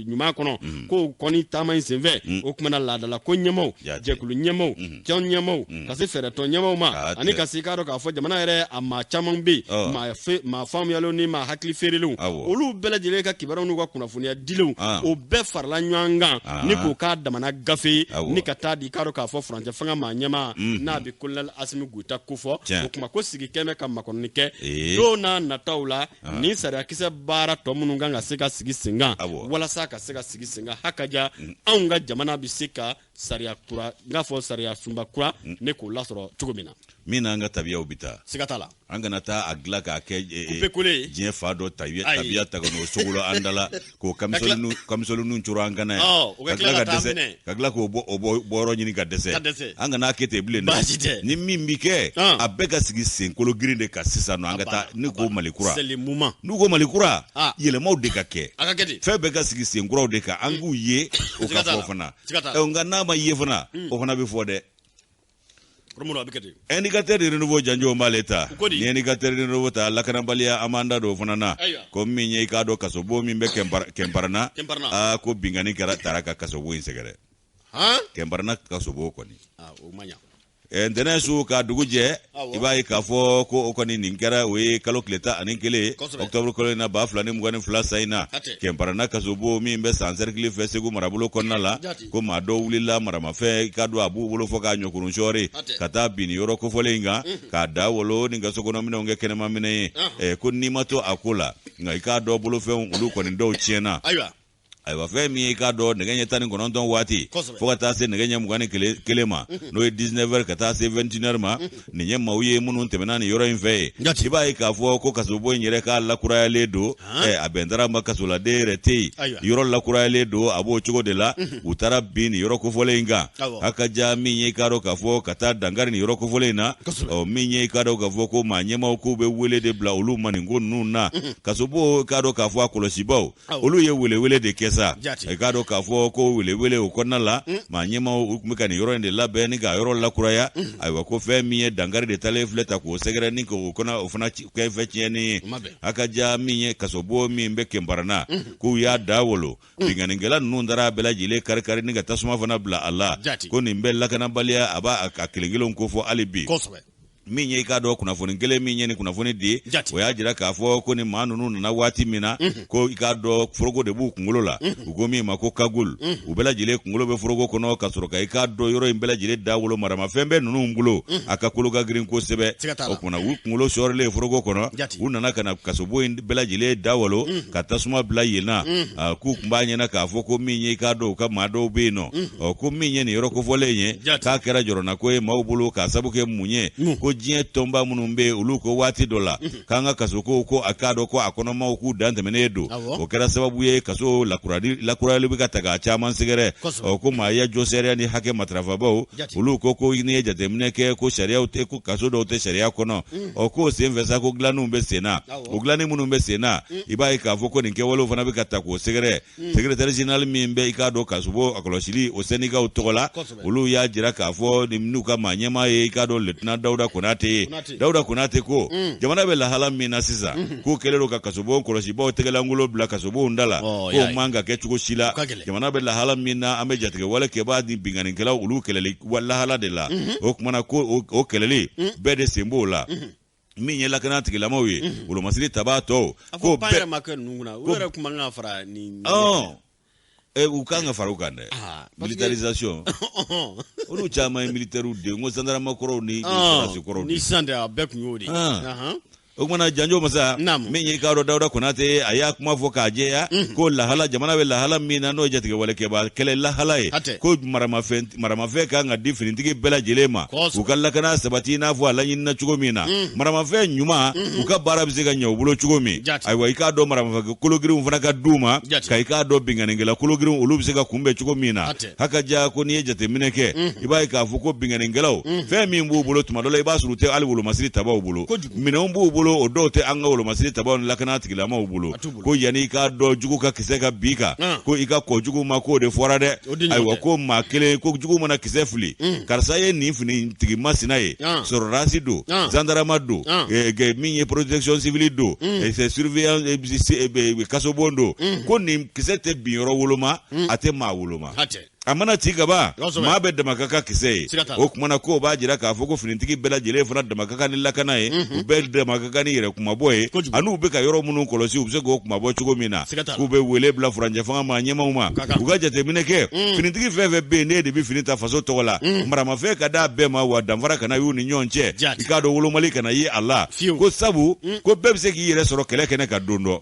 ɲuman kɔnɔ ko kɔni taama in senfɛ o kumana laadala ko ɲɛmaaw jɛkulu ɲɛmaaw tɔn ɲɛmaaw ka se fɛɛrɛtɔn ɲɛmaaw ma ani ka se i k'a dɔn k'a fɔ jamana yɛrɛ a maa caman bɛ yen maa faamuyalenw ni maa hakili feerelenw olu bɛɛ lajɛlen ka kibaruyaw n'u ka kunnafoniya dilenw o bɛɛ farala ɲɔgɔn kan ni k'o k'a damana gafe ye ni ka taa di i k'a dɔn k'a fɔ furancɛ fanga maa ɲɛmaa n'a bɛ kolonɛli Asimi Goyita kofɔ o kuma ko sigi kɛmɛ ka makɔnɔni kɛ don n'a nataw la nin sariyakisɛ baara tɔ minnu kan ka se ka sigi sen kan walasa ka se ka sigi sen kan hakaja anw ka jamana bɛ se ka sariya kura n k'a fɔ sariya sunba kura ne k'o lasɔrɔ cogo min na min n'an ka tabiyaw bɛ taa siga t'a la an kana taa a dilan k'a kɛ coupé-collé diɲɛ fan dɔ tabiya ta ka n'o sogolo an da la k'o kamisɔlinu coro an kan na yan ka tila ka dɛsɛ ka tila k'o bɔyɔrɔ ɲini ka dɛsɛ an kana kɛ ten bilen baasi tɛ ni min bɛ kɛ a bɛɛ ka sigi senkolo girin de kan sisan nɔ an ka taa ni ko Mali kura n'u ko Mali kura yɛlɛmaw de ka kɛ fɛn bɛɛ ka sigi senkuraw de kan an k'u ye o ka fɔ fana nka n'a ma ye fana o fana bɛ fɔ dɛ Indicateur de renouveau janjo b'ale ta ni indicateur de renouveau ta lakanabaliya an b'an da don o fana na ko min ye i k'a dɔn kasobon min bɛ Kɛnparana aa ko binkanni kɛra taara ka kasobon in sɛgɛrɛ Kɛnparana kasobon kɔni ntɛnɛn su ka dugu jɛ i b'a ye k'a fɔ ko o kɔni nin kɛra o ye kalo tile 11 octobre kalo in na 2022 san in na Kɛnparana kasobon min bɛ san sɛrikili fɛ Segu marabolo kɔnɔna la ko maa dɔw wulila maramafɛn i k'a dɔn a b'u bolo fɔ k'a ɲɔkurun sɔɔri ka taa bin yɔrɔ kofɔlen in kan k'a da wolo ni ka sokɔnɔminɛnw kɛ kɛnɛmaminɛn ye ko ni ma to a ko la nka i k'a dɔn bolofɛnw olu kɔni dɔw tiɲɛna. Ayiwa fɛn min ye i k'a dɔn nɛgɛ ɲɛ 19 waati fo ka taa se nɛgɛ ɲɛ 21 ma n'o ye 19 heures ka taa se 21 heures ma nin ye maaw ye minnu tɛmɛna nin yɔrɔ in fɛ yen i b'a ye k'a fɔ ko kasobon in yɛrɛ k'a lakurayalen don a bɛn ma kasoladen yɛrɛ tɛ yen yɔrɔ lakurayalen don a b'o cogo de la u taara bin nin yɔrɔ kofɔlen in kan a ka ja min ye i k'a dɔn k'a fɔ ka taa dankari nin yɔrɔ kofɔlen in na ɔ min ye i k'a dɔn k'a fɔ ko maa ɲɛmaaw k'u bɛ wele de bila olu ma nin ko ninnu na kasobon k'a dɔn k'a fɔ a kɔlɔsibaw olu ye welewele de kɛ sa i k'a dɔn k'a fɔ ko welewele o kɔnɔna la maa ɲɛmaaw u tun bɛ ka nin yɔrɔ in de labɛn ni k'a yɔrɔ lakuraya ayiwa ko fɛn min ye dankari de talen filɛ ta k'o sɛgɛrɛ ni k'o kɔnɔ o fana kɛ fɛn tiɲɛnen ye a ka ja min ye kasobon min bɛ Kɛnparana k'u y'a da wolo binkannikɛla ninnu taara a bɛɛ lajɛlen karikari ni ka tasuma fana bila a la ko nin bɛ lakanabaliya a b'a a kelen kelenw kofɔ hali bi. Min ye i k'a dɔn kunnafoni kelen min ye nin kunnafoni di o y'a jira k'a fɔ ko ni maa ninnu nana waati min na ko i k'a dɔn foroko de b'u kunkolo la u ko min ma ko cagoule u bɛɛ lajɛlen kunkolo bɛ foroko kɔnɔ ka sɔrɔ ka i k'a dɔn yɔrɔ in bɛɛ lajɛlen da wolo maramafɛn bɛ ninnu bolo a ka kolo ka girin kosɛbɛ o tuma u kunkolo sɔɔrilen foroko kɔnɔ u nana ka na kasobon in bɛɛ lajɛlen da wolo ka tasuma bila yen na k'u tun b'a ɲɛna k'a fɔ ko min ye i k'a dɔn u ka maa dɔw bɛ yen nɔ ɔ ko min ye nin yɔrɔ kofɔlen ye k'a kɛra jɔrɔnako ye maaw bolo k'a sabu kɛ mun ye ko diɲɛ tɔnba minnu bɛ yen olu ko waati dɔ la k'an ka kasokow ko a k'a dɔn ko a kɔnɔmaw k'u dantɛmɛnen don o kɛra sababu ye kaso lakurayali bɛ ka ta k'a caman sɛgɛrɛ ɔ ko maaya jɔsariya ni hakɛ matarafabaw olu ko ko n'i ye jateminɛ kɛ ko sariyaw tɛ ko kaso dɔw tɛ sariya kɔnɔ ɔ k'o senfɛ sa ko dilanniw bɛ sen na o dilanni minnu bɛ sen na i b'a ye k'a fɔ ko nin kɛwalew fana bɛ ka ta k'o sɛgɛrɛ secrétaire général min bɛ i k'a dɔn kasobon a kɔlɔsili o sɛndikaw tɔgɔ la olu y'a jira k'a fɔ n'u ka maa ɲɛmaa ye i k'a dɔn lieutenant Dawuda Konate ye Dawuda Konate ko jamana bɛ lahala min na sisan k'u kɛlen don ka kasobon kɔlɔsibaw tɛgɛlankolon bila kasobonw da la k'o man ka kɛ cogo si la jamana bɛ lahala min na an bɛ jatigɛwale kɛbaa ni binkannikɛlaw olu kɛlɛli lahala de la o tuma na ko o kɛlɛli bɛɛ de sen b'o la min ye lakana tigilamaw ye wolomasiri tabaa tɔw ko bɛɛ ma kɛ ninnu kunna u yɛrɛ tun man kan ka fara nin u kan ka fara u kan dɛ militarisation olu caman ye militaires de ye n ko zandarama kɔrɔw ni sɔrɔdasi kɔrɔw ni sisan tɛ a bɛɛ tun y'o de ye o kumana janjo masa min ye i k'a dɔn Dawuda Konate a y'a kuma fɔ k'a jɛya ko lahala jamana bɛ lahala min na n'o ye jatigɛwalekɛbaa kɛlɛ lahala ye ko maramafɛn kan ka di finitigi bɛɛ lajɛlen ma u ka lakana sabati i n'a fɔ a laɲinina cogo min na maramafɛn ɲuman u ka baara bɛ se ka ɲɛ u bolo cogo min ayiwa i k'a dɔn maramafɛn kologirinw fana ka d'u ma ka i k'a dɔn binkannikɛla kologirinw olu bɛ se ka kunbɛn cogo min na haka ja ko n'i ye jateminɛ kɛ i b'a ye k'a fɔ ko binkannikɛlaw fɛn min b'u bolo tuma dɔ la i b'a sɔrɔ u tɛ hali wolomasiri tabaw bolo minɛnw b'u bolo. bolo o dɔw tɛ an ka wolomasiri tabaw ni lakana tigilamaw bolo ko yanni i k'a dɔn jugu ka kisɛ ka bin i kan ko i ka kɔn jugu ma k'o de fɔra dɛ ayiwa ko maa kelen ko jugu mana kisɛ fili karisa ye nin finitigi masina ye sɔrɔdasi don zandarama don min ye protection civile don surveillant kasobon don ko nin kisɛ tɛ bin yɔrɔ woloma a tɛ maa woloma a mana ci kaban maa bɛɛ dama ka kan kisɛ ye o tuma na k'o b'a jira k'a fɔ ko finitigi bɛɛ lajɛlen fana dama ka kan ni lakana ye u bɛɛ dama ka kan ni yɛrɛ kunmabɔ ye an'u bɛ ka yɔrɔ minnu kɔlɔsi u bɛ se k'o kunmabɔ cogo min na k'u bɛ wele bila furancɛ fanga maa ɲɛmaaw ma u ka jateminɛ kɛ finitigi fɛn fɛn bɛ yen n'e de bɛ fini ta faso tɔgɔ la maramafɛn ka d'a bɛɛ ma wa danfara kana y'u ni ɲɔgɔn cɛ i k'a dɔn wolomali kana ye a la ko sabu ko bɛɛ bɛ se k'i yɛrɛ sɔrɔ kɛlɛ kɛnɛ kan don dɔ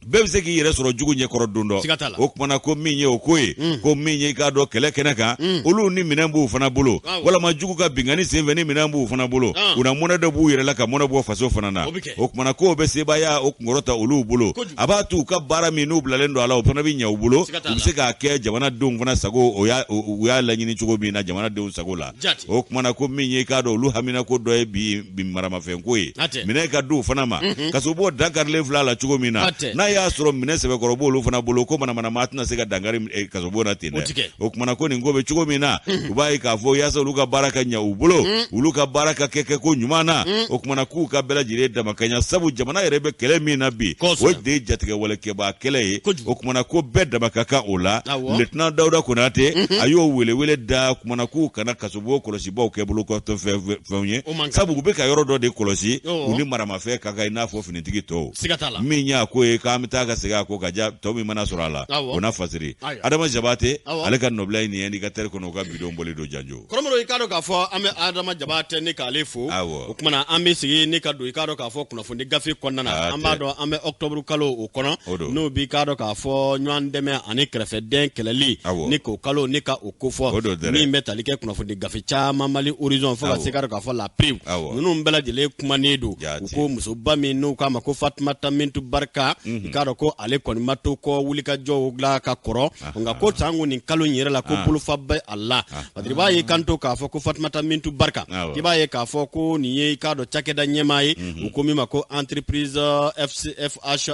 bɛɛ bɛ se k'i yɛrɛ sɔrɔ jugu ɲɛkɔrɔ don dɔ o tuma na ko min ye o ko ye mm. ko min ye i k'a dɔn kɛlɛ kɛnɛ kan mm. olu ni minɛn b'u fana bolo walama jugu ka binkanni senfɛ ni minɛn b'u fana bolo ah. u na mɔnɛ dɔ b'u yɛrɛ la ka mɔnɛ bɔ faso fana na o tuma na k'o bɛ sebaaya o kunkɔrɔta olu bolo a b'a to u ka baara min n'u bilalen don a la o fana bɛ ɲɛ u bolo u bɛ se k'a kɛ jamanadenw fana sago o y'a u y'a laɲini cogo min na jamanadenw sago la o tuma na ko min ye i k'a dɔn olu haminako dɔ ye bi bi maramafɛnko ye minɛn ka d'u fana ma mhm. kasobon dankarilen filɛ a la cogo min na n'a y'a sɔrɔ minɛn sɛbɛkɔrɔ b'olu fana bolo ko manamana tɛna se ka dankari eh, kasobon na ten dɛ o tuma na ko nin ko bɛ cogo min na mhm. u b'a ye k'a fɔ yaasa olu ka baara ka ɲɛ u bolo mhm. olu ka baara ka kɛ kɛko ɲuman na o tuma na k'u ka bɛɛ lajɛlen dama ka ɲa sabu jamana yɛrɛ bɛ kɛlɛ min na bi o de ye jatigɛwalekɛbaa kɛlɛ ye o tuma na ko bɛɛ dama ka kan o la lieutenant Dawuda Konate a y'o welewele da tuma na k'u kana kasobon kɔlɔsibaw kɛ bolokɔfɛfɛnw ye sabu u bɛ ka yɔrɔ dɔ de kɔlɔsi u ni maramafɛn ka kan i n'a fɔ finitigi tɔw min y'a ko ye k'an bɛ taa ka segin a ko ka ja tɔ min mana sɔrɔ a la o na fasiri Adama Jabate ale ka nɔbila ye nin ye Indicateur kɔnɔ u ka bidon bɔlen don janjo Kɔrɔmɔrɔ i k'a dɔn k'a fɔ an bɛ Adama Jabate ni k'ale fo o tuma na an bɛ segin ni ka don i k'a dɔn k'a fɔ kunnafoni gafe kɔnɔna na an b'a dɔn an bɛ octobre kalo o kɔnɔ n'o b'i k'a dɔn k'a fɔ ɲɔgɔn dɛmɛ ani kɛrɛfɛdɛn kɛlɛli ni k'o kalo ni ka o kofɔ min bɛ tali kɛ kunnafoni gafe caman Mali Horizon fo ka se k'a dɔn k'a fɔ La Preuve ninnu bɛɛ lajɛlen kumanen don u ko musoba min n'u k'a ma ko Fatumata Mintu Barika i k'a dɔn ko ale kɔni ma to kɔ wulikajɔw la ka kɔrɔ nka ko sango nin kalo in yɛrɛ la ko bolofa bɛ a la Patiri b'a ye kanto k'a fɔ ko Fatumata Mintu Barika i b'a ye k'a fɔ ko nin ye i k'a dɔn cakɛda ɲɛmaa ye mhm. u ko min ma ko entreprise FH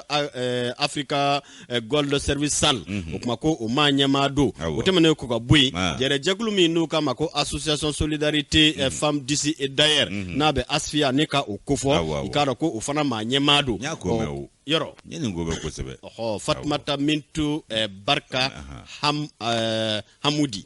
Africa Gold Service SAL mhm. o kuma ko o maa ɲɛmaa don o tɛmɛnen kɔ ka bɔ yen jɛrɛjɛkulu min n'u k'a ma ko association solidarité mhm. femmes d'ici et d'ailleurs n'a bɛ ASFIA ne ka o kofɔ i k'a dɔn ko o fana maa ɲɛmaa don yɔrɔ n ye nin ko mɛn kosɛbɛ ɔhɔ Fatumata Mintu Barika ham Hamudi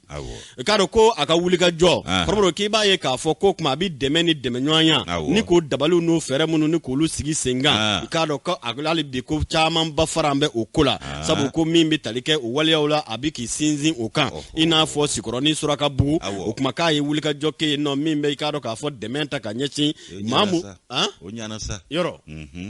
i k'a dɔn ko a ka wulikajɔ kɔrɔbɔrɔ k'i b'a ye k'a fɔ ko kuma a bɛ dɛmɛ ni dɛmɛɲɔgɔnya ni k'o dabaliw n'o fɛɛrɛ minnu ni k'olu sigi sen kan i k'a dɔn ko a hali bi ko camanba fara an bɛ o ko la sabu ko min bɛ tali kɛ o waleyaw la a bɛ k'i sinsin o kan i n'a fɔ Sikɔrɔni Surakabugu o kuma k'a ye wulikajɔ kɛ yen nɔ min bɛ i k'a dɔn k'a fɔ dɛmɛ ta ka ɲɛsin maa mu o ɲana sa yɔrɔ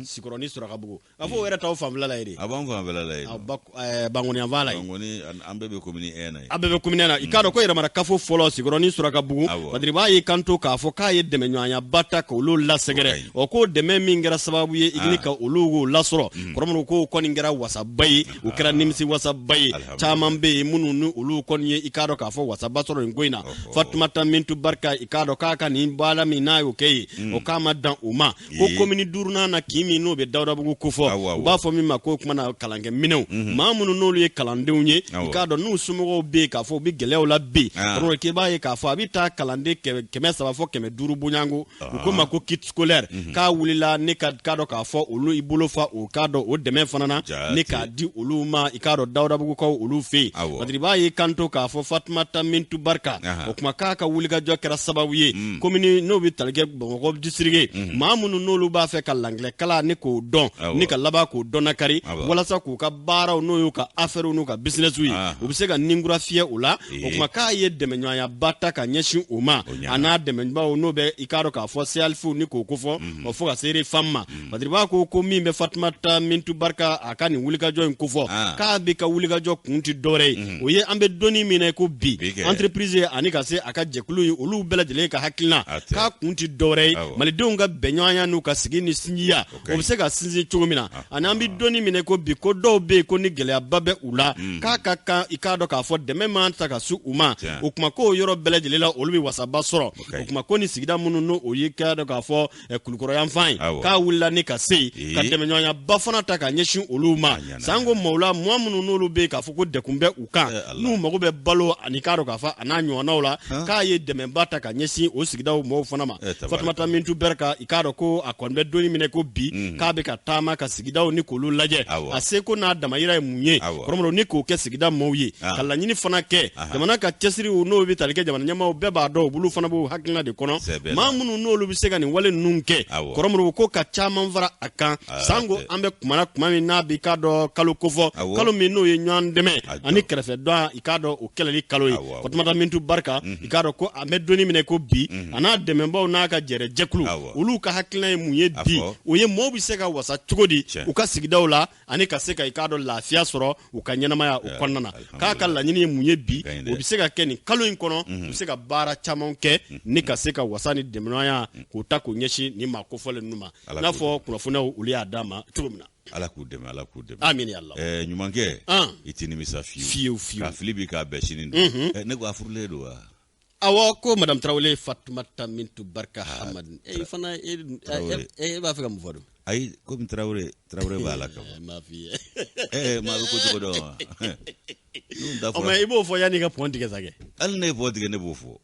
Sikɔrɔni Surakabugu a fɔ o yɛrɛ t'aw fanfɛla la yen de a b'an fanfɛla la yen Bankoni yanfan la yen Bankoni an bɛɛ bɛ commune 1 na yen an bɛɛ bɛ commune 1 na i k'a dɔn ko yɛrɛmarakafo fɔlɔ Sikɔrɔni Surakabugu Patiri b'a y'i kanto k'a fɔ k'a ye dɛmɛɲɔgɔnyaba ta k'olu lasɛgɛrɛ ɔ k'o dɛmɛ min kɛra sababu ye i ni ka olu lasɔrɔ kɔrɔmɔrɔ k'o kɔni kɛra wasaba ye o kɛra nimisi wasaba ye caman bɛ yen minnu ni olu kɔni ye i k'a dɔn k'a fɔ wasaba sɔrɔ nin ko in na Fatumata Mintu Barika i k'a dɔn k'a ka nin baara min n'a y'o kɛ yen o k'a ma dan o ma ko komini duurunan na kin min n'o bɛ Dawudabugu kofɔ u b'a fɔ min ma ko kuma na kalankɛminɛnw mhm. maa minnu n'olu ye kalandenw ye i k'a dɔn n'u somɔgɔw bɛ yen k'a fɔ u bɛ gɛlɛyaw la bi ah. kɔrɔ k'i b'a ye k'a fɔ a bɛ taa kalanden 300 fo 500 bonyanko u ko ma ko kit scolaire mhm. k'a wulila ne ka k'a dɔn k'a fɔ olu i bolo fa o k'a dɔn o dɛmɛ fana na ne k'a di olu ma i k'a dɔn Dawudabugukaw olu fɛ yen Patiri b'a y'i kanto k'a fɔ Fatumata Mintu Barika o kuma k'a ka wulikajɔ kɛra sababu ye mm. komini n'o bɛ tali kɛ Bamakɔ district mm. maa minnu n'olu b'a fɛ ka langilɛkalan ni k'o dɔn ni ka laban k'o dɔnnakari walasa k'u ka baaraw n'o y'u ka affaires n'u ka business ye u bɛ se ka ninkura fiyɛ o la o kuma k'a ye dɛmɛɲɔgɔnyaba ta ka ɲɛsin o ma a n'a dɛmɛbaaw n'o bɛ i k'a dɔn k'a fɔ SEALF ni k'o kofɔ mm. o fo ka se FAM ma Patiri b'a ko ko min bɛ Fatumata Mintu Barika a ka nin wulikajɔ in kofɔ ah. k'a bɛ ka wulikajɔ kun tɛ dɔwɛrɛ ye mhm. o ye an bɛ donni min na ko bi entreprise ye ani ka se a ka jɛkulu ye olu bɛɛ lajɛlen ka hakilina k'a kun tɛ dɔwɛrɛ ye malidenw ka bɛnɲɔgɔnya n'u ka sigi ni sinjiya o bɛ se ka sinsin cogo min na na ani an bɛ don min na ko bi ko dɔw bɛ yen ko ni gɛlɛyaba bɛ u la k'a ka kan i k'a dɔn k'a fɔ dɛmɛ man ta ka se u ma. O tuma k'o yɔrɔ bɛɛ lajɛlen la, olu bɛ wasaba sɔrɔ. O tuma ko ni sigida minnu n'o o ye k'a dɔn k'a fɔ Kulukɔrɔ yanfan ye, k'a wulila ni ka se yen ka dɛmɛɲɔgɔnyaba fana ta ka ɲɛsin olu ma. Sanko maaw la, mɔgɔ minnu n'olu bɛ yen k'a fɔ ko degun bɛ u kan, n'u mago bɛ balo ani k'a dɔn k'a fɔ a n'a ɲɔgɔnnaw la, k'a ye dɛmɛba ta ka ɲɛsin o sigidaw mɔgɔw fana ma. Fatumata Mintu Barika, i k'a dɔn ko a kɔni bɛ don min na ko bi, k'a bɛ ka taama ka sigidaw ni k'olu lajɛ, a seko n'a damayira ye mun ye, kɔrɔmɔrɔ, ni k'o kɛ sigida mɔgɔw ye, ka laɲini fana kɛ jamana ka cɛsiriw n'o bɛ tali kɛ jamana ɲɛmaaw bɛɛ b'a dɔn, olu fana b'o hakilina de kɔnɔ. Maa minnu n'olu bɛ se ka nin wale ninnu kɛ, kɔrɔmɔrɔ, ko ka caman fara a kan. Sanko an bɛ kuma na kuma min n'a b'i k'a dɔn kalo kofɔ, kalo min n'o ye ɲɔgɔn dɛmɛ ani kɛrɛfɛ dɔn, i k'a dɔn o kɛlɛli kalo ye. Fatumata Mintu Barika, i k'a dɔn ko an bɛ don min na ko bi, a n'a dɛmɛbaaw n'a ka jɛrɛ jɛkulu, olu ka hakilina ye mun ye bi? O ye mɔɔw bɛ se ka wasa cogo di u ka sigidaw la ani ka se ka i k'a dɔn lafiya sɔrɔ u ka ɲɛnamaya o kɔnɔna na. K'a ka laɲini ye mun ye bi? O bɛ se ka kɛ nin kalo in kɔnɔ, u bɛ se ka baara caman kɛ ni ka se ka wasa ni dɛmɛɲɔgɔnya k'o ta k'o ɲɛsin nin maa kofɔlen ninnu ma, n'a fɔ kunnafoniyaw olu y'a d'a ma cogo min na. Ala k'u dɛmɛ, Ala k'u dɛmɛ. Amin ya Allah. Ɲumankɛ, i tɛ nimisa fiyewu. Fiyewu fiyewu. Ka fili bi k'a bɛn sini don. Ne ko a furulen don wa? Awɔ, ko madame Tarawele Fatumata Mintu Barika Hamad. E fana, e b'a fɛ ka mun fɔ don? Ayi, komi Tarawele, Tarawele b'a la ka ban. M'a f'i ye. Maa bɛ ko cogo dɔn wa? N'u da fɔra. I b'o fɔ yanni i ka pɔn tigɛ sa kɛ. Hali ne ye pɔn tigɛ, ne b'o fɔ.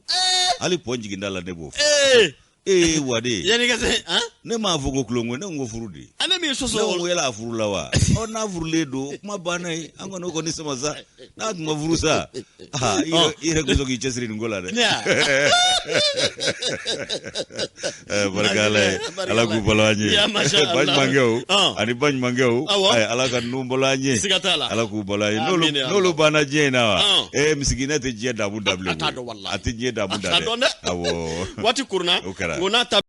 Hali pɔn jiginda la, ne b'o fɔ. Ee, wade. Yanni ka se han? Ne m'a fɔ ko tulonko, ne ko furu de. Ale min ye sɔsɔ. Ne ko yala a furu la wa? Ɔ, n'a furulen don, kuma banna ye. An kɔni o kɔni sama sa. N'a tun ma furu sa, i yɛrɛ tun sɔn k'i cɛsiri nin ko la dɛ. Barika Ala ye, Ala k'u balo an ye. Baɲumankɛw ani baɲumankɛw, Ala ka ninnu balo an ye. Siga t'a la. Ala k'u balo an ye. N'olu banna diɲɛ in na wa? Misikinɛ tɛ diɲɛ damu da bilen. A t'a dɔn walahi. A tɛ diɲɛ damu da dɛ. A t'a dɔn dɛ. Awɔ. Waati koronna. O kɛra. O n'a ta